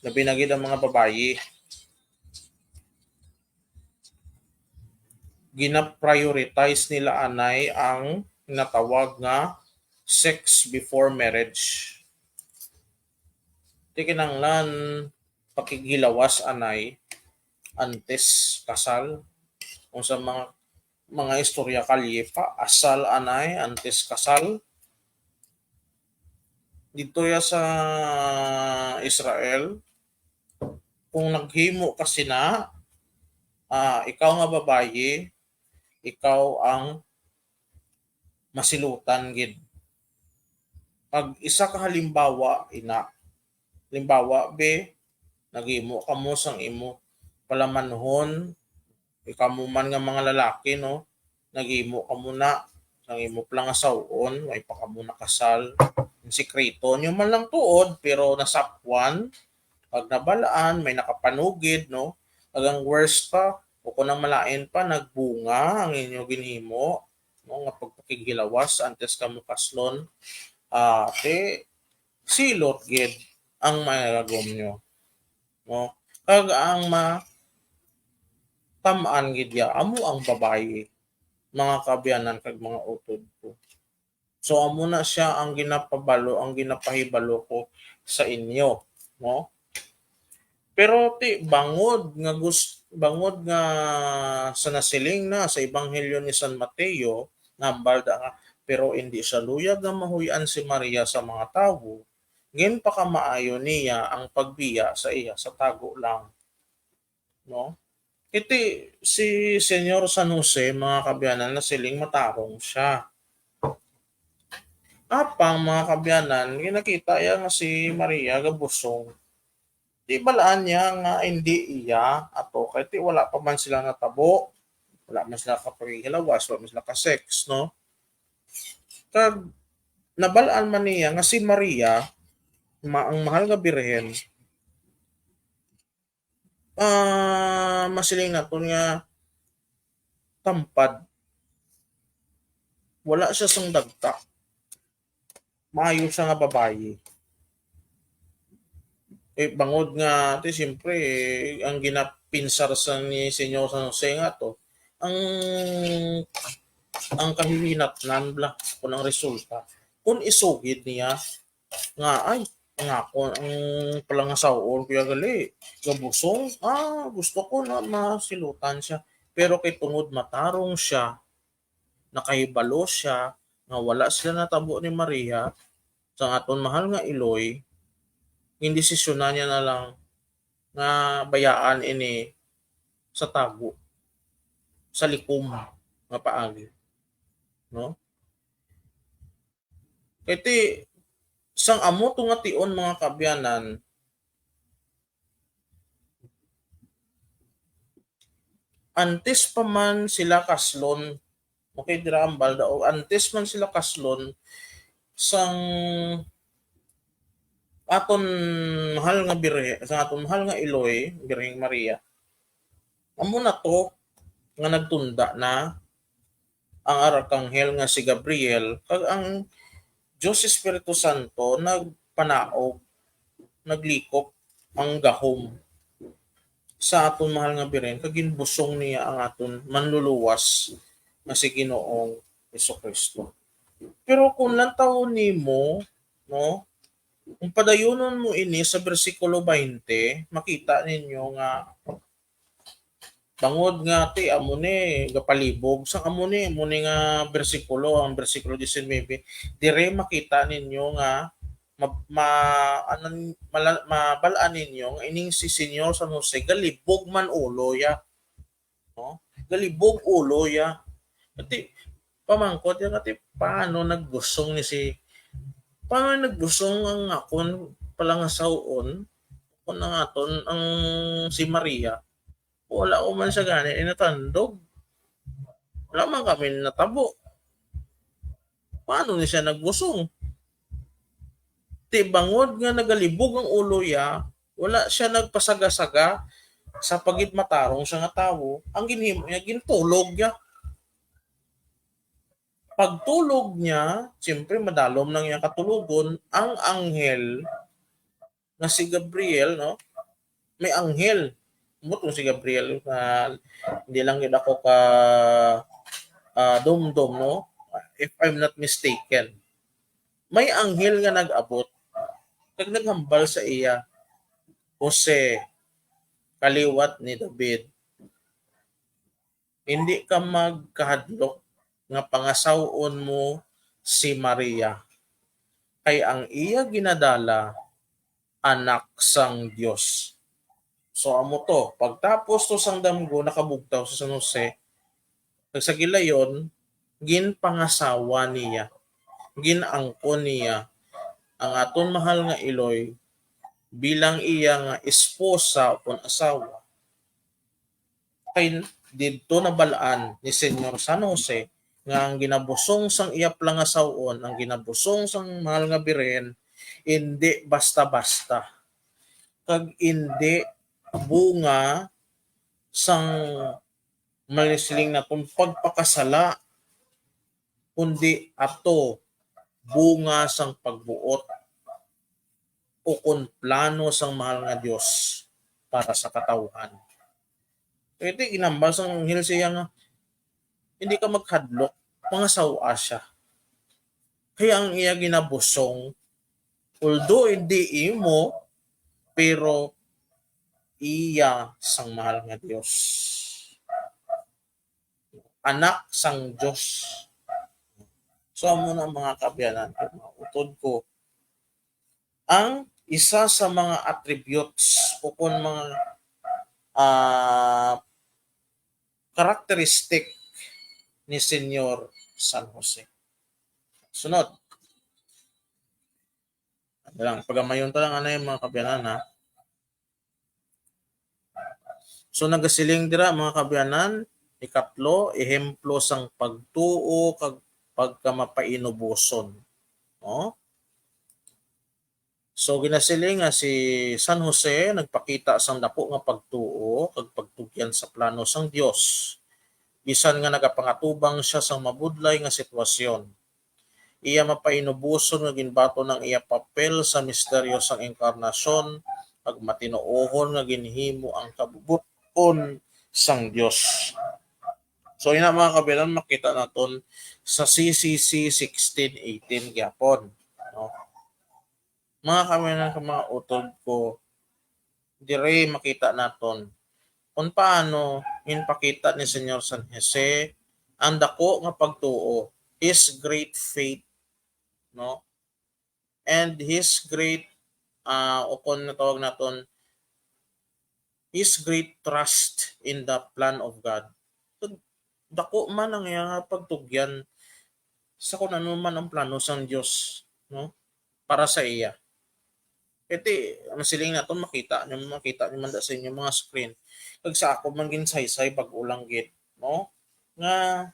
labi na gid ang mga babayi. Gina-prioritize nila anay ang natawag nga sex before marriage. Di kinahanglan pakighilawas anay antes kasal. Kung sa mga, mga istorya kalye pa, asal anay antes kasal. Dito ya sa Israel, kung naghimo ka sina, ah, ikaw nga babayi, ikaw ang masilutan gid. Pag isa ka halimbawa, ina, halimbawa, be, naghimo ka mo sang imo palamanhon, ikaw mo man nga mga lalaki, no, naghimo ka mo na sang imo palangasaw-on, way pa ka mo nakasal. Ang sikreto nyo man lang tuod, pero nasapwan, pag nabalaan, may nakapanugid, no? Pag ang worst pa, o kung ang malain pa, nagbunga ang inyo ginhimo, no, nga pagpakighilawas antes ka mo kaslon, ah, ti, silot gid ang mairagom nyo, no? Kag ang ma-, tam-an gid ya, amo ang babayi, mga kaabyanan kag mga utod ko. So, amo na siya ang ginapabalo, ang ginapahibalo ko sa inyo, no? Pero ti, bangod nga gus-, bangod nga sa nasiling na sa Ebanghelyo ni San Mateo, nambal da nga, "Pero indi siya luyag nga mahuy-an si Maria sa mga tawo, ginpakamaayo niya ang pagbiya sa iya sa tago lang." No? Iti si Señor San Jose, mga kaabyanan, nasiling matarong siya. Apang, mga kaabyanan, ginakita iya nga si Maria gabusong. Di balaan niya nga indi iya ato, kay ti wala pa man sila natabo, wala man sila kapaghilawas, wala man sila ka-sex, no? Kag nabalaan man niya nga si Maria, ma-, ang mahal nga birhen, ah, masiling naton nga tampad. Wala siya sang dagta. Maayo siya nga babayi. Eh, bangod nga, ti, siyempre, eh, ang ginapinsar sa ni Señor San Jose nga to, ang, ang kahihinatnan bala, kung ang resulta, kung isugid niya, nga, ay, nga ako, ang palangasaw-on ko ya gali, gabusong, ah, gusto ko na masilutan siya. Pero kay tungod matarong siya, nakahibalo siya nga wala sila natabo ni Maria, sa aton mahal nga Iloy, gindesisyonan niya na lang nga bayaan ini sa tago, sa likom nga paagi, no? Kay ti, sang amo to nga tion, mga kaabyanan, antes pa man sila kaslon, okay, dira ang balda, o antes man sila kaslon, sang aton mahal nga birhe-, sang aton mahal nga Iloy, Birheng Maria, amo na to nga nagtunda na ang arkanghel nga si Gabriel, kag ang Dios Espiritu Santo nagpanaog, naglikop ang gahom sa aton mahal nga biren, kag ginbusong niya ang aton manluluwas nga si Ginoong Jesu-Cristo. Pero kung lantawon nimo, no, kung padayunon mo ini sa bersikulo twenty, makita ninyo nga bangod nga ti amo ni gapalibog sang amo ni, amo ni nga bersikulo, ang bersikulo diecinuebe, dire makita ninyo nga ma, ma, anan, mala, mabal-an ninyo nga ining si Señor San Jose galibog man ulo ya. No? Galibog ulo ya. Ati, pamangkot ya, ati, paano nagbusong ni si, paano nagbusong ang akon palangasaw-on, kung ang aton, ang si Maria? Wala ko man siya gani inatandog. Wala man kami natabo. Paano ni siya nagbusong? Ti bangod nga nagalibog ang ulo ya, wala siya nagpasaga-saga sa pagid matarong siya nga tawo. Ang ginhimo niya, gintulog niya. Pagtulog niya, siyempre, madalom nang iyang katulogon, ang anghel nga si Gabriel, no? May anghel. Umot si Gabriel, na hindi lang yun ako ka, ah, dumdum, no? If I'm not mistaken. May anghel nga nag-abot, kag naghambal sa iya, "Jose, kaliwat ni David, hindi ka magkahadlok nga pangasaw-on mo si Maria, kay ang iya ginadala anak sang Dios." So, amo to, pagtapos to sang damgo, nakabugtaw si San Jose, kag sa gilayon, ginpangasawa niya, gin-angkon niya ang aton mahal nga iloy bilang iya nga esposa ukon asawa. Kay didto nabal-an ni Señor San Jose nga ang ginabusong sang iya palangasaw-on, ang ginabusong sang mahal nga biren, indi basta-basta, kag indi bunga sang, malisiling naton, pagpakasala, kundi ato bunga sang pagbuot ukon plano sang mahal nga Dios para sa katawhan. Kaya ito, ginambal sang anghel siya nga, "Hindi ka magkahadlok, pangasaw-a siya." Kaya ang iya ginabusong, although hindi imo, pero iya sang mahal nga Dios. Anak sang Dios. So, amo na, mga kaabyanan, mga utod ko, ang isa sa mga attributes o kung mga, ah, characteristic ni Señor San Jose. Sunod. Ano lang, pagamayon ta lang, anay, mga kaabyanan, ha? So, nagasiling dira, mga kaabyanan, ikatlo, ehemplo sang pagtuo kag pagkamapainuboson. No? So, ginasiling nga si San Jose nagpakita sang daku nga pagtuo kag pagtugyan sa plano sang Dios, bisan nga nagapangatubang sia sang mabudlay nga sitwasyon. Iya mapainuboson nga ginbaton ang iya papel sa misteryo sang inkarnasyon, kag matinuohon nga ginhimo ang kabubot-on sang Dios. So, ina, mga kaabyanan, makita naton sa C C C sixteen eighteen gyapon, no? Mga kaabyanan, mga utod ko, dire makita naton kung paano ginpakita ni Señor San Jose ang dako nga pagtuo, his great faith, no? And his great, ah, o kung natawag naton, his great trust in the plan of God. So, dako man ang iya nga pagtugyan sa kung ano man ang plano sang Dios, no, para sa iya. Iti, ang siling naton, makita niyo, makita niyo man da sa inyo mga screen. Kag sa ako man ginsaysay, bag-o lang gid, no, nga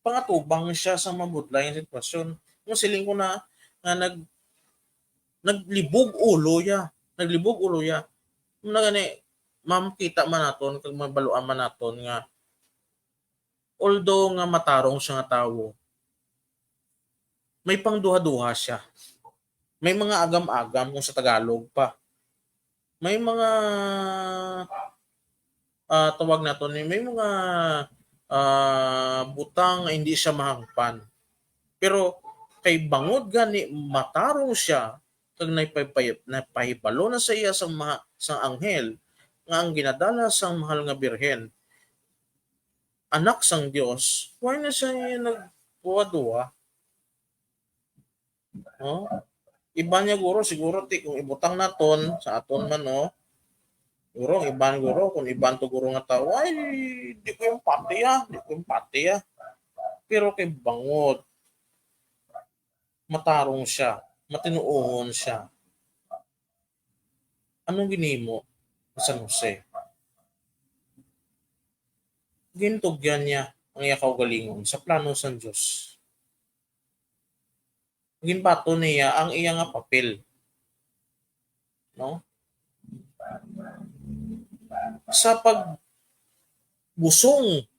pangatubang siya sa mabudlay nga sitwasyon. Ang siling ko na, nga nag-, naglibog ulo ya. Naglibog ulo ya. Muna gani, makita man naton, kag mabaluan man naton nga, although nga matarong siya nga tawo, may pangduha-duha siya. May mga agam-agam, kung sa Tagalog pa. May mga ah, tawag nato ni, may mga, ah, butang nga hindi siya mahangpan. Pero kay bangod gani matarong siya, kag nagpay-, napahibalo na sa iya sang maha-, sang anghel nga ang ginadala sang mahal nga birhen, anak sang Dios, why na siya nagduwa-duwa? No? Iban niya guro, siguro ti kung ibutang naton sa aton man, no? Guro, iban guro, kung iban to guro nga tao, "Ay, di ko yung pati, ah. Di ko yung pati, ah." Pero kay bangod, matarong siya, matinuohon siya. Anong ginhimo ni San Jose? Gintugyan niya ang iya kaugalingon sa plano sang Dios. Ginbaton niya ang iya nga papel, no? Sa pagbusong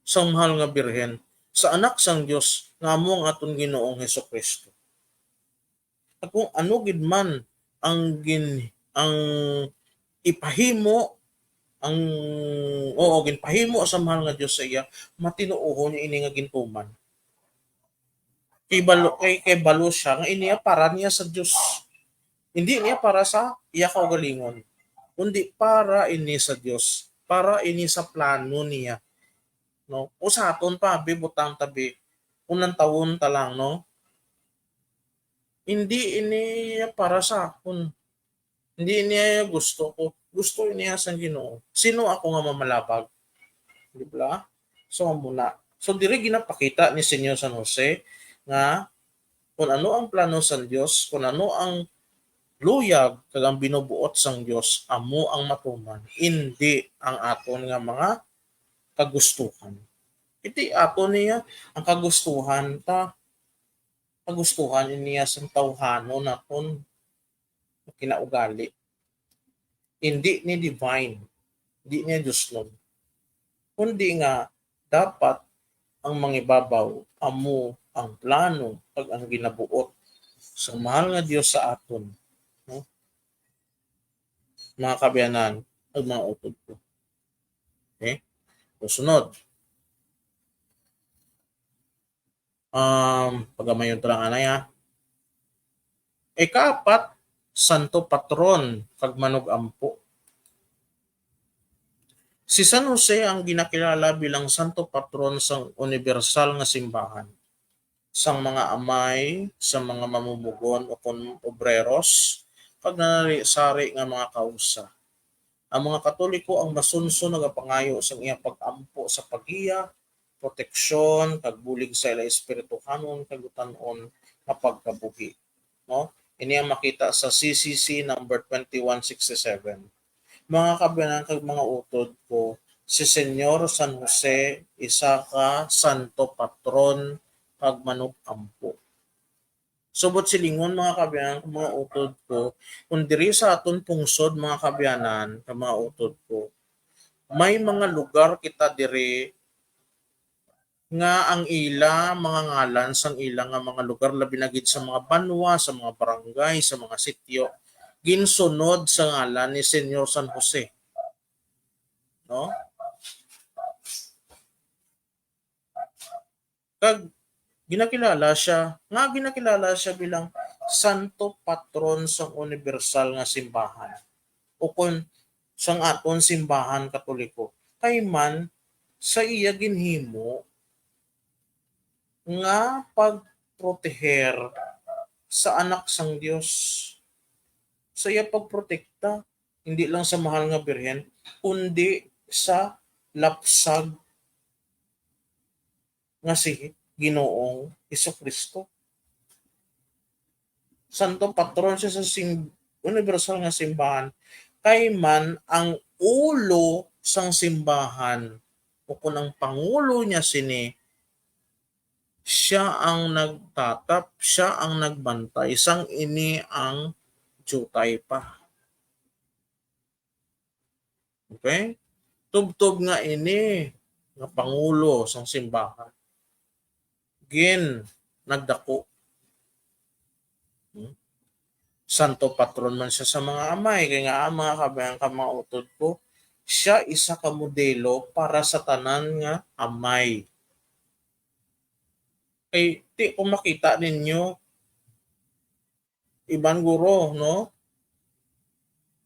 sang mahal nga birhen, sa Anak sang Dios nga amo ang aton Ginoong Jesu-Cristo. At kung ano gid man ang gin-, ang ipahimo, ang, oo, ginpahimo sa mahal nga Dios sa iya, matinuohon niya ini nga gintuman. Kay balo, kay, kay balo siya nga ini para niya sa Dios. Hindi niya para sa iya kaugalingon, kundi para ini sa Dios, para ini sa plano niya. No? O sa aton pa, bi, butang ta, bi, kung lantawon ta lang, no? Hindi ini para sa akon. Hindi niya gusto ko. Gusto niya sang Ginoo. Sino ako nga mamalabag? Di ba? So, amo na. So, diri ginapakita ni Señor San Jose nga kung ano ang plano sang Dios, kung ano ang luyag kag ang binubuot sang Dios, amo ang matuman, indi ang aton nga mga kagustuhan. Iti aton niya ang kagustuhan ta, kagustuhan niya sang tawhanon naton nga kinaugali. Hindi ni divine, hindi niya Diosnon. Kundi nga dapat ang mangibabaw amo ang plano kag ang ginabuot sa mahal nga Dios sa aton, no? Mga kaabyanan, ang mga utod ko. Okay? So, sunod. Um, pagamayon ta lang anay, ha. Ikaapat, santo patron kag manug-ampo. Si San Jose ang ginakilala bilang santo patron sang unibersal nga simbahan, sang mga amay, sa mga mamumugon o kon obreros, kag nanari-sari nga mga kausa. Ang mga Katoliko ang masunson nagapangayo sang iya pag-ampo sa paggiya, proteksyon, kag bulig sa ila espirituhanon kag utan-on nga pagkabuhi, no? Ini ang makita sa C C C number twenty-one sixty-seven. Mga kaabyanan kag mga utod ko, si Señor San Jose isa ka santo patron kag manug-ampo. Subot silingon, mga kaabyanan, mga utod ko, kung diri sa aton pungsod, mga kaabyanan, kag mga utod ko, may mga lugar kita diri nga ang ila mga ngalan sang ila nga mga lugar, labi na gid sa mga banwa, sa mga barangay, sa mga sitio, ginsunod sa ngalan ni Señor San Jose. No? Kag ginakilala siya, nga ginakilala siya bilang santo patron sang unibersal nga simbahan, o kon sang aton simbahan Katoliko, kay man sa iya ginhimo nga pagproteher sa Anak sang Dios, sa iya pagprotekta, hindi lang sa Mahal nga Birhen, kundi sa lapsag nga si Ginoong Jesu-Cristo. Santo patron siya sa sim-, universal nga simbahan, kay man ang ulo sang simbahan, o kun ang pangulo niya sini, siya ang nagtatap, siya ang nagbantay, sang ini ang diutay pa. Okay? Tubtob nga ini nga pangulo sang simbahan, gin nagdako. Hmm? Santo patron man siya sa mga amay, kay nga ang mga kabayan ka, mga utod ko, siya isa ka modelo para sa tanan nga amay. Kay ti ko makita ninyo, iban guro, no?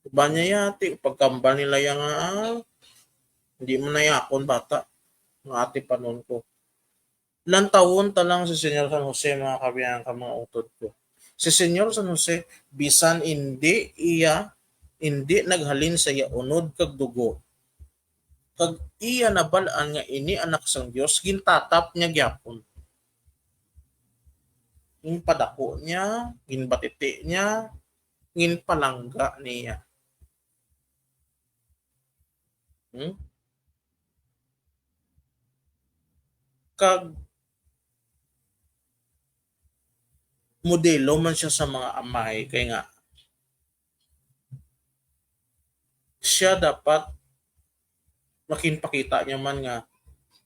Iban niya yati, pagkambal nila yang, ah, hindi man na yakon bata, nga ati panon ko. Lantawon ta lang si Senyor San Jose, mga kabiyanan ka, mga utod ko. Si Senyor San Jose, bisan hindi iya, hindi naghalin sa iya unod kag dugo, kag iya nabal-an nga ini anak sang Dios, gintatap niya gyapon. Ginpadako niya, ginbatiti niya, ginpalangga niya. Hmm? Kag modelo man siya sa mga amay, kay nga siya dapat makinpakita niya man nga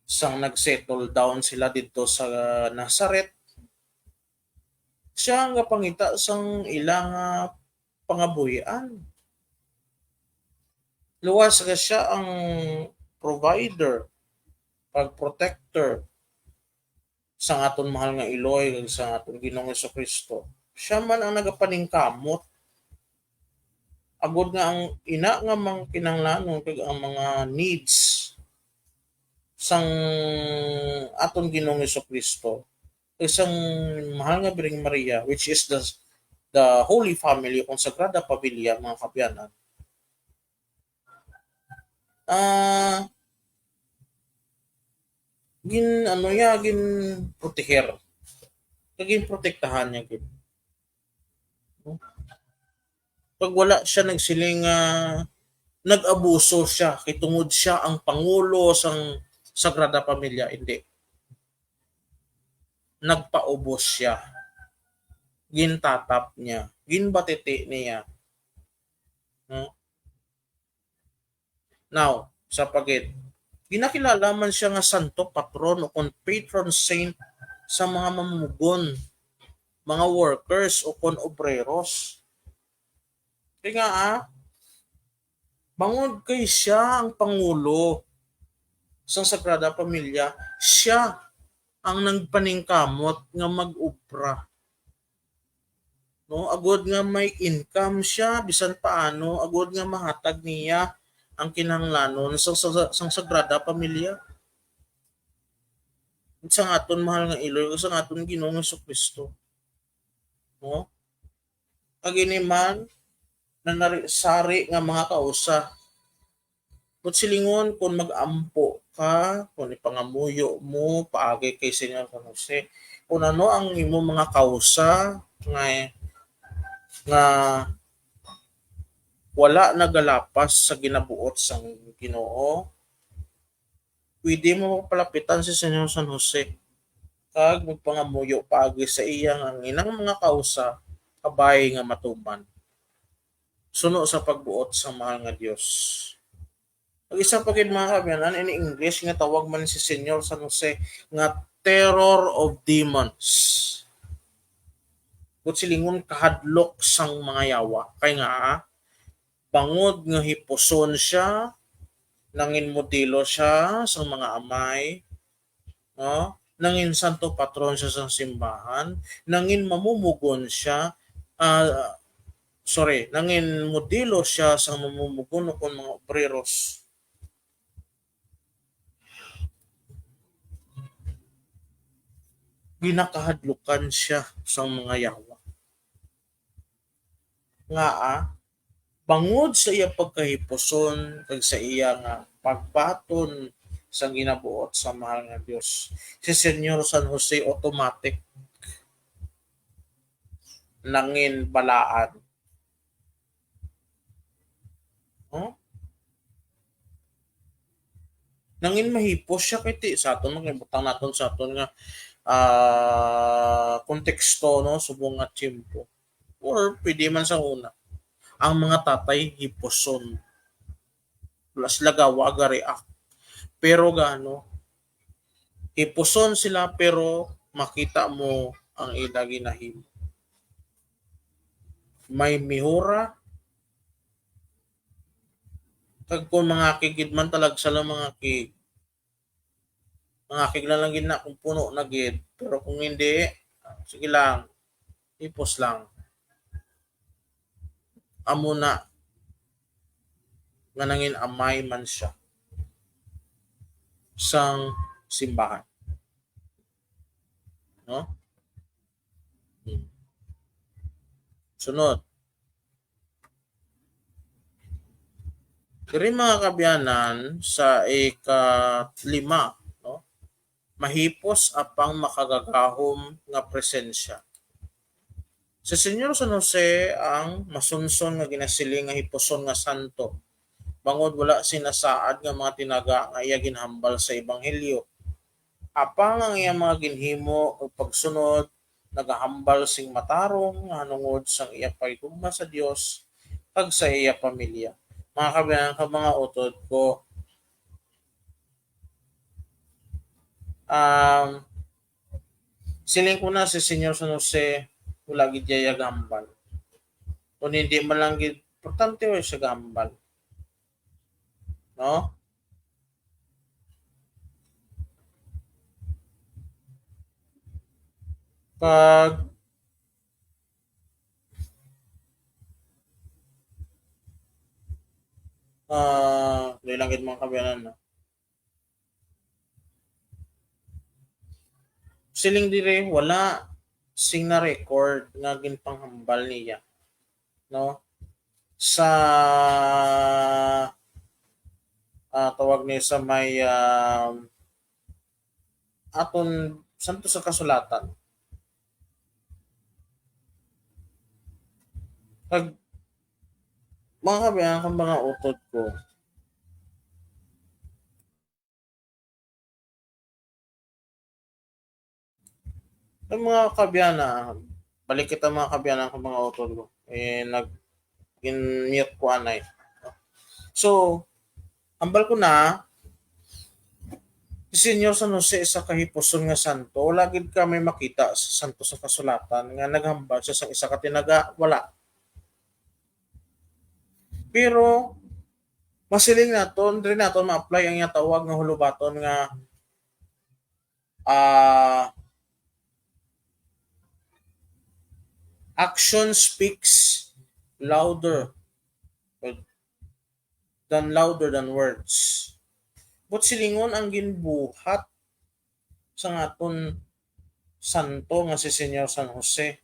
sang nag-settle down sila didto sa Nazareth, siya ang gapangita sang ila nga pangabuhian. Luwas nga siya ang provider, pag-protector sang aton mahal nga Iloy kag sa aton Ginoong Jesu-Cristo. Siya man ang nagapaningkamot agod nga ang ina nga mga kinahanglanon kag ang mga needs sang aton Ginoong Jesu-Cristo kag sang mahal nga Birheng Maria, which is the, the Holy Family, kung Sagrada Pamilya, mga kaabyanan, ah, gin-, ano niya, ginproteher. Kag ginprotektahan niya gid. Pag wala siya nagsiling nga nag-abuso siya, kay tungod siya ang pangulo sang Sagrada Pamilya, hindi. Nagpaubos siya. Gintatap niya, ginbatiti niya. No? Now, sa pagid, ginakilala man siya nga santo patron o kon patron saint sa mga mamumugon, mga workers o kon obreros. Kaya nga, ah, bangod kay siya ang pangulo sang Sagrada Pamilya, siya ang nagpaningkamot nga mag-obra. No, agud nga may income siya bisan paano, agud nga mahatag niya ang kinahanglanon sa, sa, sa Sagrada Pamilya, sa aton mahal nga Iloy, sa aton Ginoong Jesu-Cristo. No? Kag ini man, nanari-sari nga mga kausa. But silingon, kung mag-ampo ka, kung ipangamuyo mo paagi kay Senyor San Jose, kung ano ang imo mga kausa nga, nga wala nagalapas sa ginabuot sang Ginoo, pwede mo palapitan si Senyor San Jose kag magpangamuyo paagi sa iya nga ang inang mga kausa kabay nga matuman suno sa pagbuot sang mahal nga Dios. Ang isa pa gid, mga kaabyanan, in English nga tawag man si Senyor San Jose nga terror of demons. But silingon, kahadlok sang mga yawa. Kay nga, bangod nga hipuson siya, nangin modelo siya sang mga amay, no? Nangin santo patron siya sang simbahan, nangin mamumugon siya, ah, sorry, nangin modelo siya sang mamumugon o kon mga obreros. Ginakahadlukan siya sang mga yawa. Ngaa, bangod sa iya pagkahipuson kag sa iya nga pagbaton sang ginabuot sa mahal nga Dios, si Senyor San Jose automatic nangin balaan. Oh? Nangin mahipos siya kay ti sa aton, mga ibutang naton sa aton nga, ah, konteksto, no, subong nga tiyempo. Or pwede man sa una, ang mga tatay hipuson. Wala sila gawa ga-react. Pero gano, hipuson sila pero makita mo ang ila ginahimo. May mihura, Kag kung mangakig gid man, talagsa lang mangakig. Mangakig lang, lang gid na kung puno na gid. Pero kung hindi, sige lang. Hipos lang. Amo na nga nangin amay man siya sang simbahan. No? Hmm. Sunod. Diri, mga kaabyanan, sa ikalima, no? Mahipos apang makagagahom nga presensya. Si Señor San Jose ang masunson nga ginasiling nga hipuson nga santo, bangod wala sing nasaad nga mga tinaga nga iya ginhambal sa ebanghelyo. Apang ang iya mga ginhimo ug pagsunod nagahambal sing matarong nga hanungod sang iya paghigugma sa Dios kag sa iya pamilya. Mga kaabyanan kag mga utod ko, um, siling ko na, si Señor San Jose, wala gid iya gahambal. Kung hindi man lang gid, importante, wala siya gahambal. No? Pag, ah, dili lang gid, mga kaabyanan, no? Siling diri, wala sing na-record nga ginpanghambal niya, no? Sa, ah, tawag ni, sa may, ah, aton santo sa kasulatan. Kag, mga kaabyanan kag mga utod ko, ang mga kaabyanan, balik kita, mga kaabyanan kag mga utod ko. Eh, nag-, gin-mute ko anay. So, hambal ko na, si Señor San Jose isa ka hipuson nga santo. Wala gid kami makita sa santo sa kasulatan nga naghambal siya sang isa ka tinaga. Wala. Pero, masiling naton, diri naton ma-apply ang iyang tawag nga hulobaton nga, ah, "Action speaks louder than, louder than words." But silingon, ang ginbuhat sang aton santo nga si Señor San Jose,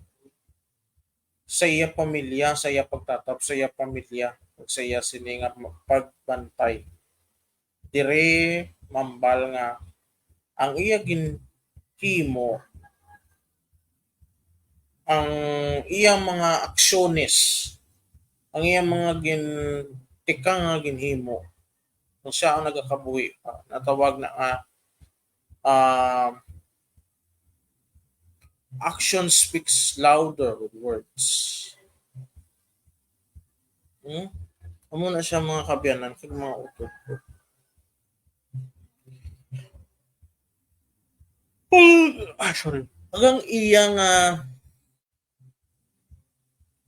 sa iya pamilya, sa iya pagtatap, sa iya pamilya, ug sa iya sini nga pagbantay. Diri mambal nga ang iya ginhimo, ang iya mga aksyones, ang iya mga gin-, tikang nga ginhimo, kung siya ang nagakabuhi pa, natawag na nga, ah, "Action speaks louder with words." Hmm? Amo na siya, mga kaabyanan kag mga utod ko. Ah, sorry. Ang iya nga,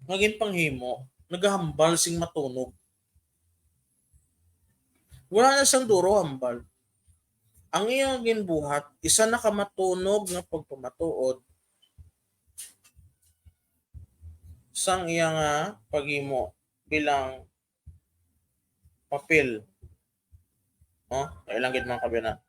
nga ginpanghimo, nagahambal sing matunog. Wala na sang duro hambal. Ang iya ginbuhat, isa na ka matunog nga pagpamatuod sang iya nga paghimo bilang papel. No? Kaya lang gid, mga kaabyanan.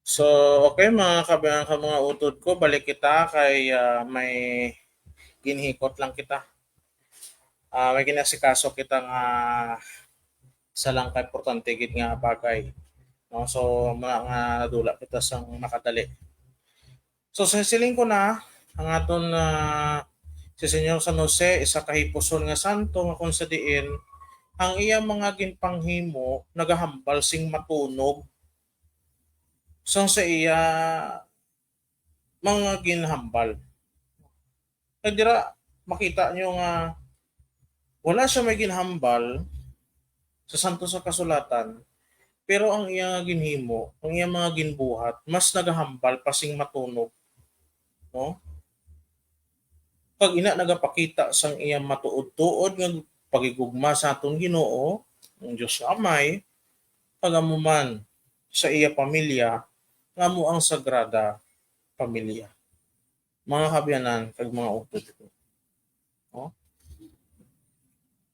So, okay, mga kabayan ka, mga utod ko, balik kita kay, ah, may ginhikot lang kita. Ah, may ginasikaso kita nga isa lang ka importante gid nga bagay. No? So, muna nga nadula kita sang makadali. So, sa siling ko na, ang aton, ah, si Señor San Jose, isa ka hipuson nga santo nga kung sa diin, ang iya mga ginpanghimo nagahambal sing matunog sang sa iya mga ginhambal. Kag dira, makita nyo nga wala siya may ginhambal sa santo sa kasulatan, pero ang iya nga ginhimo, ang iya mga ginbuhat, mas nagahambal pa sing matunog, no? Kag ina nagapakita sang iya matuod-tuod nga pagigugma sa aton Ginoo, ang Dios nga Amay, kag amo man sa iya pamilya, nga amo ang Sagrada Pamilya. Mga kabyanan kag mga utod ko. No?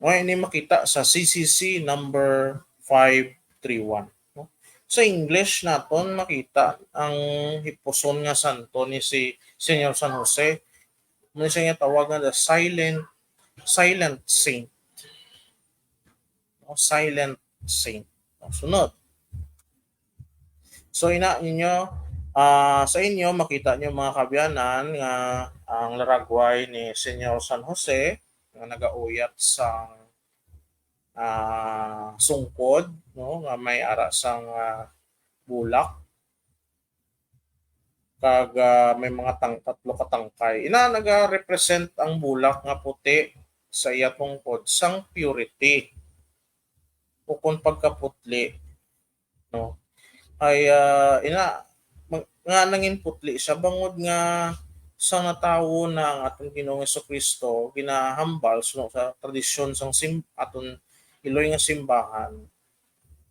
Mao ini makita sa C C C number five three one, no? Sa English naton makita ang hipuson nga santo ni si Señor San Jose. Mao siya nga tawag nga the silent, silent saint. No? Silent saint. No? Sunod. So, ina ninyo, ah, sa inyo, makita nyo, mga kabyanan, nga ang laragway ni Señor San Jose nga nagauyat sang, ah, sungkod, no, nga may ara sang, ah, bulak, kag, ah, may mga tang-, tatlo ka tangkay. Ina nagarepresent ang bulak nga puti sa iya tungkod sang purity, ukon pagkaputli, no? Ay, ah, ina, mag-, nga nangin putli siya bangod nga sa natawo na ang aton Ginoong Jesu-Cristo, ginahambal suno sa tradisyon sang sim-, aton iloy nga simbahan.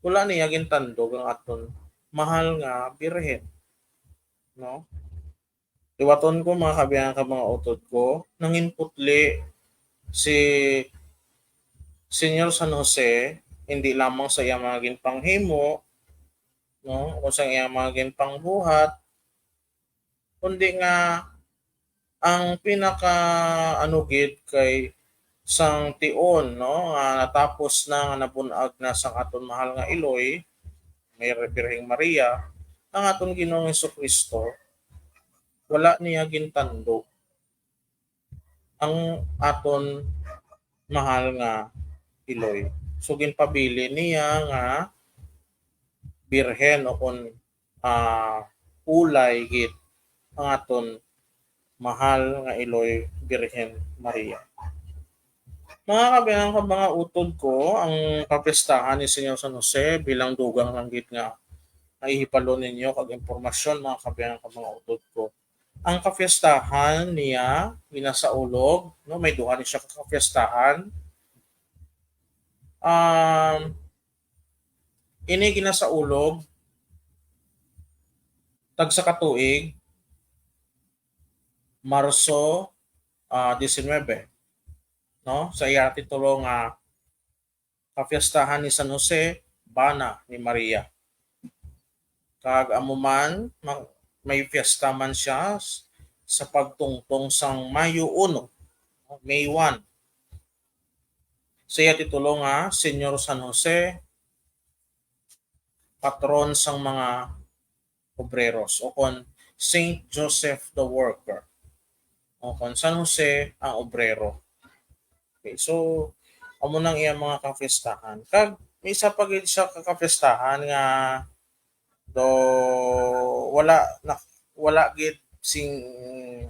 Wala niya gintandog ang aton mahal nga birhen, no? Liwaton ko, mga kabyanan kag mga utod ko, nangin putli si Señor San Jose, hindi lamang sa iyang mga ginpanghimo, no, o sa iyang mga ginpangbuhat, kundi nga ang pinaka, ano gid, kay sang tion, no, nga natapos na, nga nabun-ag na sang aton mahal nga iloy, may Birheng Maria, ang aton Ginoong Jesu-Cristo, wala niya gintandog ang aton mahal nga iloy. So, ginpabilin niya nga birhen, o kon, ah, ulay gid ang aton mahal nga iloy, Birhen Maria. Mga kabyanan kag mga utod ko, ang kapistahan ni Señor San Jose, bilang dugang lang gid nga naihibalo ninyo kag impormasyon, mga kabyanan kag mga utod ko, ang kapistahan niya ginasaulog, no? May duha ni siya ka kapistahan. Um, ini ginasaulog tagsa ka tuig, Marso, ah, diecinuebe, no? Sa iya titulo nga kapiestahan ni San Jose, bana ni Maria. Kag amo man, ma-, may fiesta man siya s-, sa pagtungtong sang Mayo uno, May one. Sa iya titulo nga Señor San Jose, patron sang mga obreros, o kon Saint Joseph the Worker, o kon San Jose ang Obrero. Okay, so, amo nang iyang mga kapistahan. Kag may isa pa gid siya ka kapistahan nga do wala na, wala gid sing,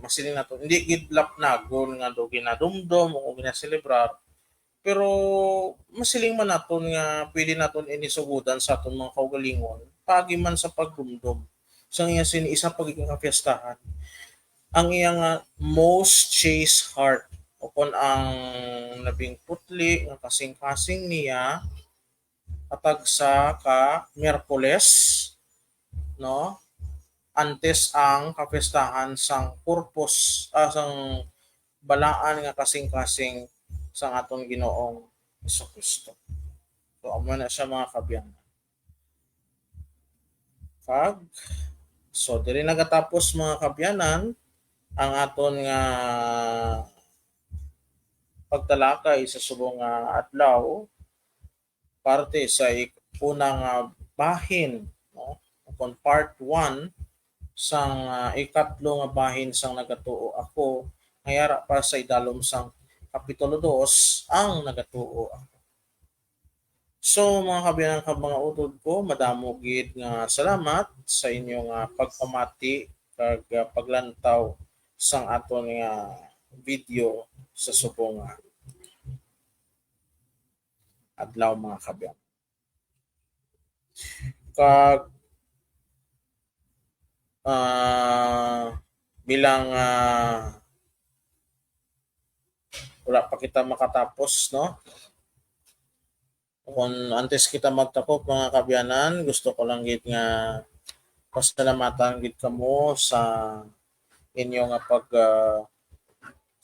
masiling nato, hindi gid lapnagon nga do ginadumdom o ginaselebrar, pero masiling man naton nga pwede naton ini sugodan sa aton mga kaugalingon, paagi man sa pagdumdom sang iya sini isa pa gid nga kapiestahan, ang iya nga most chaste heart, o kon ang labing putli nga kasing-kasing niya, patag sa ka Miyerkules, no? Antes ang kapistahan sang Corpus, ah, sang balaan nga kasing-kasing sang aton Ginoong Jesu-Cristo. So, amo na siya, mga kabyanan. Kag, So, diri nagatapos, mga kaabyanan, ang aton nga pagtalakay sa subong nga adlaw, parte sa ik-, una nga bahin, no? Kung part one sang, ah, ikatlo nga bahin sang Nagatuo Ako, nga yara pa sa idalom sang kapitulo dos, ang Nagatuo Ako. So, mga kaabyanan kag mga utod ko, madamo gid nga salamat sa inyo nga pagpamati kag, ah, paglantaw sang aton nga video sa subong nga adlaw, mga kaabyanan. Kag, ah, bilang, ah, wala pa kita makatapos, no? Kung antes kita magtakop, mga kaabyanan, gusto ko lang gid nga pasalamatan gid kamo sa inyo nga pag, ah,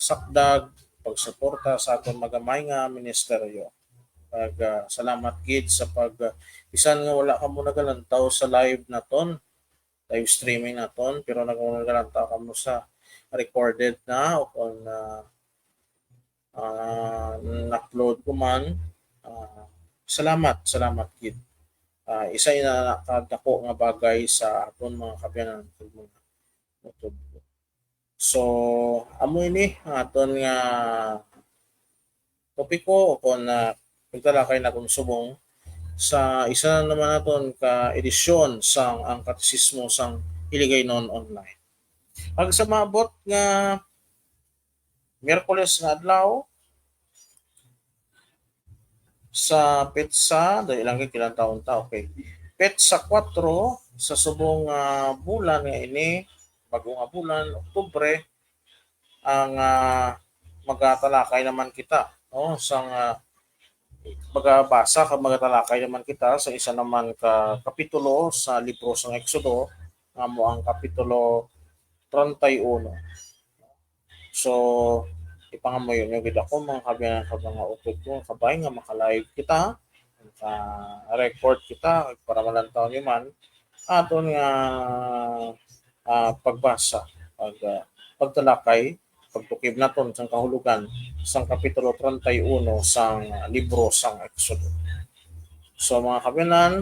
sakdag, pagsuporta sa aton magamay nga ministeryo. Kag, ah, salamat gid sa pag, ah, bisan nga wala kamo nagalantaw sa live naton, live streaming naton, pero nag-, nagalantaw kamo sa recorded na o kung, ah, ah, na-upload ko man. Ah, salamat, salamat gid. Ah, isa ina na kadako nga bagay sa aton, mga kaabyanan, mga utod ko. So, amo ini ang aton nga topiko o kon, ah, pagtalakay naton subong sa isa na naman naton ka edisyon sang ang Katesismo sang Hiligaynon Online. Ang sa maabot nga Miyerkules nga adlaw, sa petsa, dali lang kay ilang taon ta, okay. Petsa kuwatro sa subong nga bulan nga ini, bag-o nga bulan, Oktubre, ang, ah, magatalakay naman kita, no, sang, ah, magabasa kag magatalakay naman kita sa isa naman ka kapitulo sa libro sang Exodo, nga amo ang kapitulo treinta y uno. So, ipangamuyo niyo gid ako, mga kaabyanan kag mga utod ko, kabay nga maka-live kita, maka-record kita, para malantaw niyo man aton nga, ah, pagbasa, pag, ah, pagtalakay, pagtukib naton sang kahulogan sang kapitulo treinta y uno sang libro sang Exodo. So, mga kaabyanan,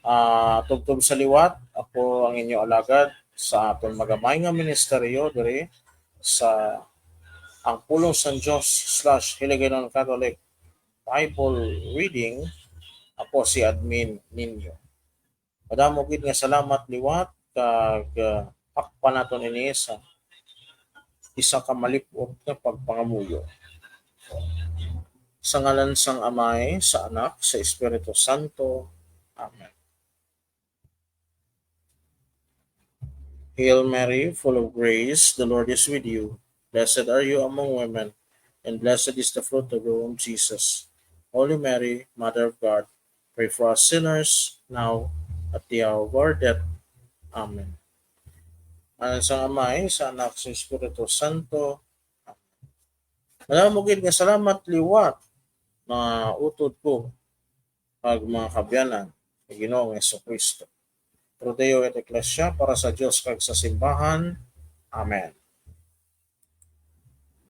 ah, tubtob sa liwat, ako ang inyo alagad sa aton magamay nga ministeryo diri sa Ang Pulong sang Dios slash Hiligaynon Catholic Bible Reading. Ako si admin ninyo. Madamo gid nga salamat liwat, kag, ah, pakpan naton ini sa isa ka malip-ot nga pagpangamuyo. Sa ngalan sang Amay, sa Anak, sa Espiritu Santo. Amen. Hail Mary, full of grace, the Lord is with you. Blessed are you among women, and blessed is the fruit of your womb, Jesus. Holy Mary, Mother of God, pray for us sinners, now at the hour of our death. Amen. Alang sang Amay, sa Anak, sa Espiritu Santo. Amen. Madamo gid nga salamat liwat, mga utod ko, kag mga kaabyanan sa Ginoong Jesu-Cristo. Pro Deo et Ecclesia, para sa Dios kag sa simbahan. Amen.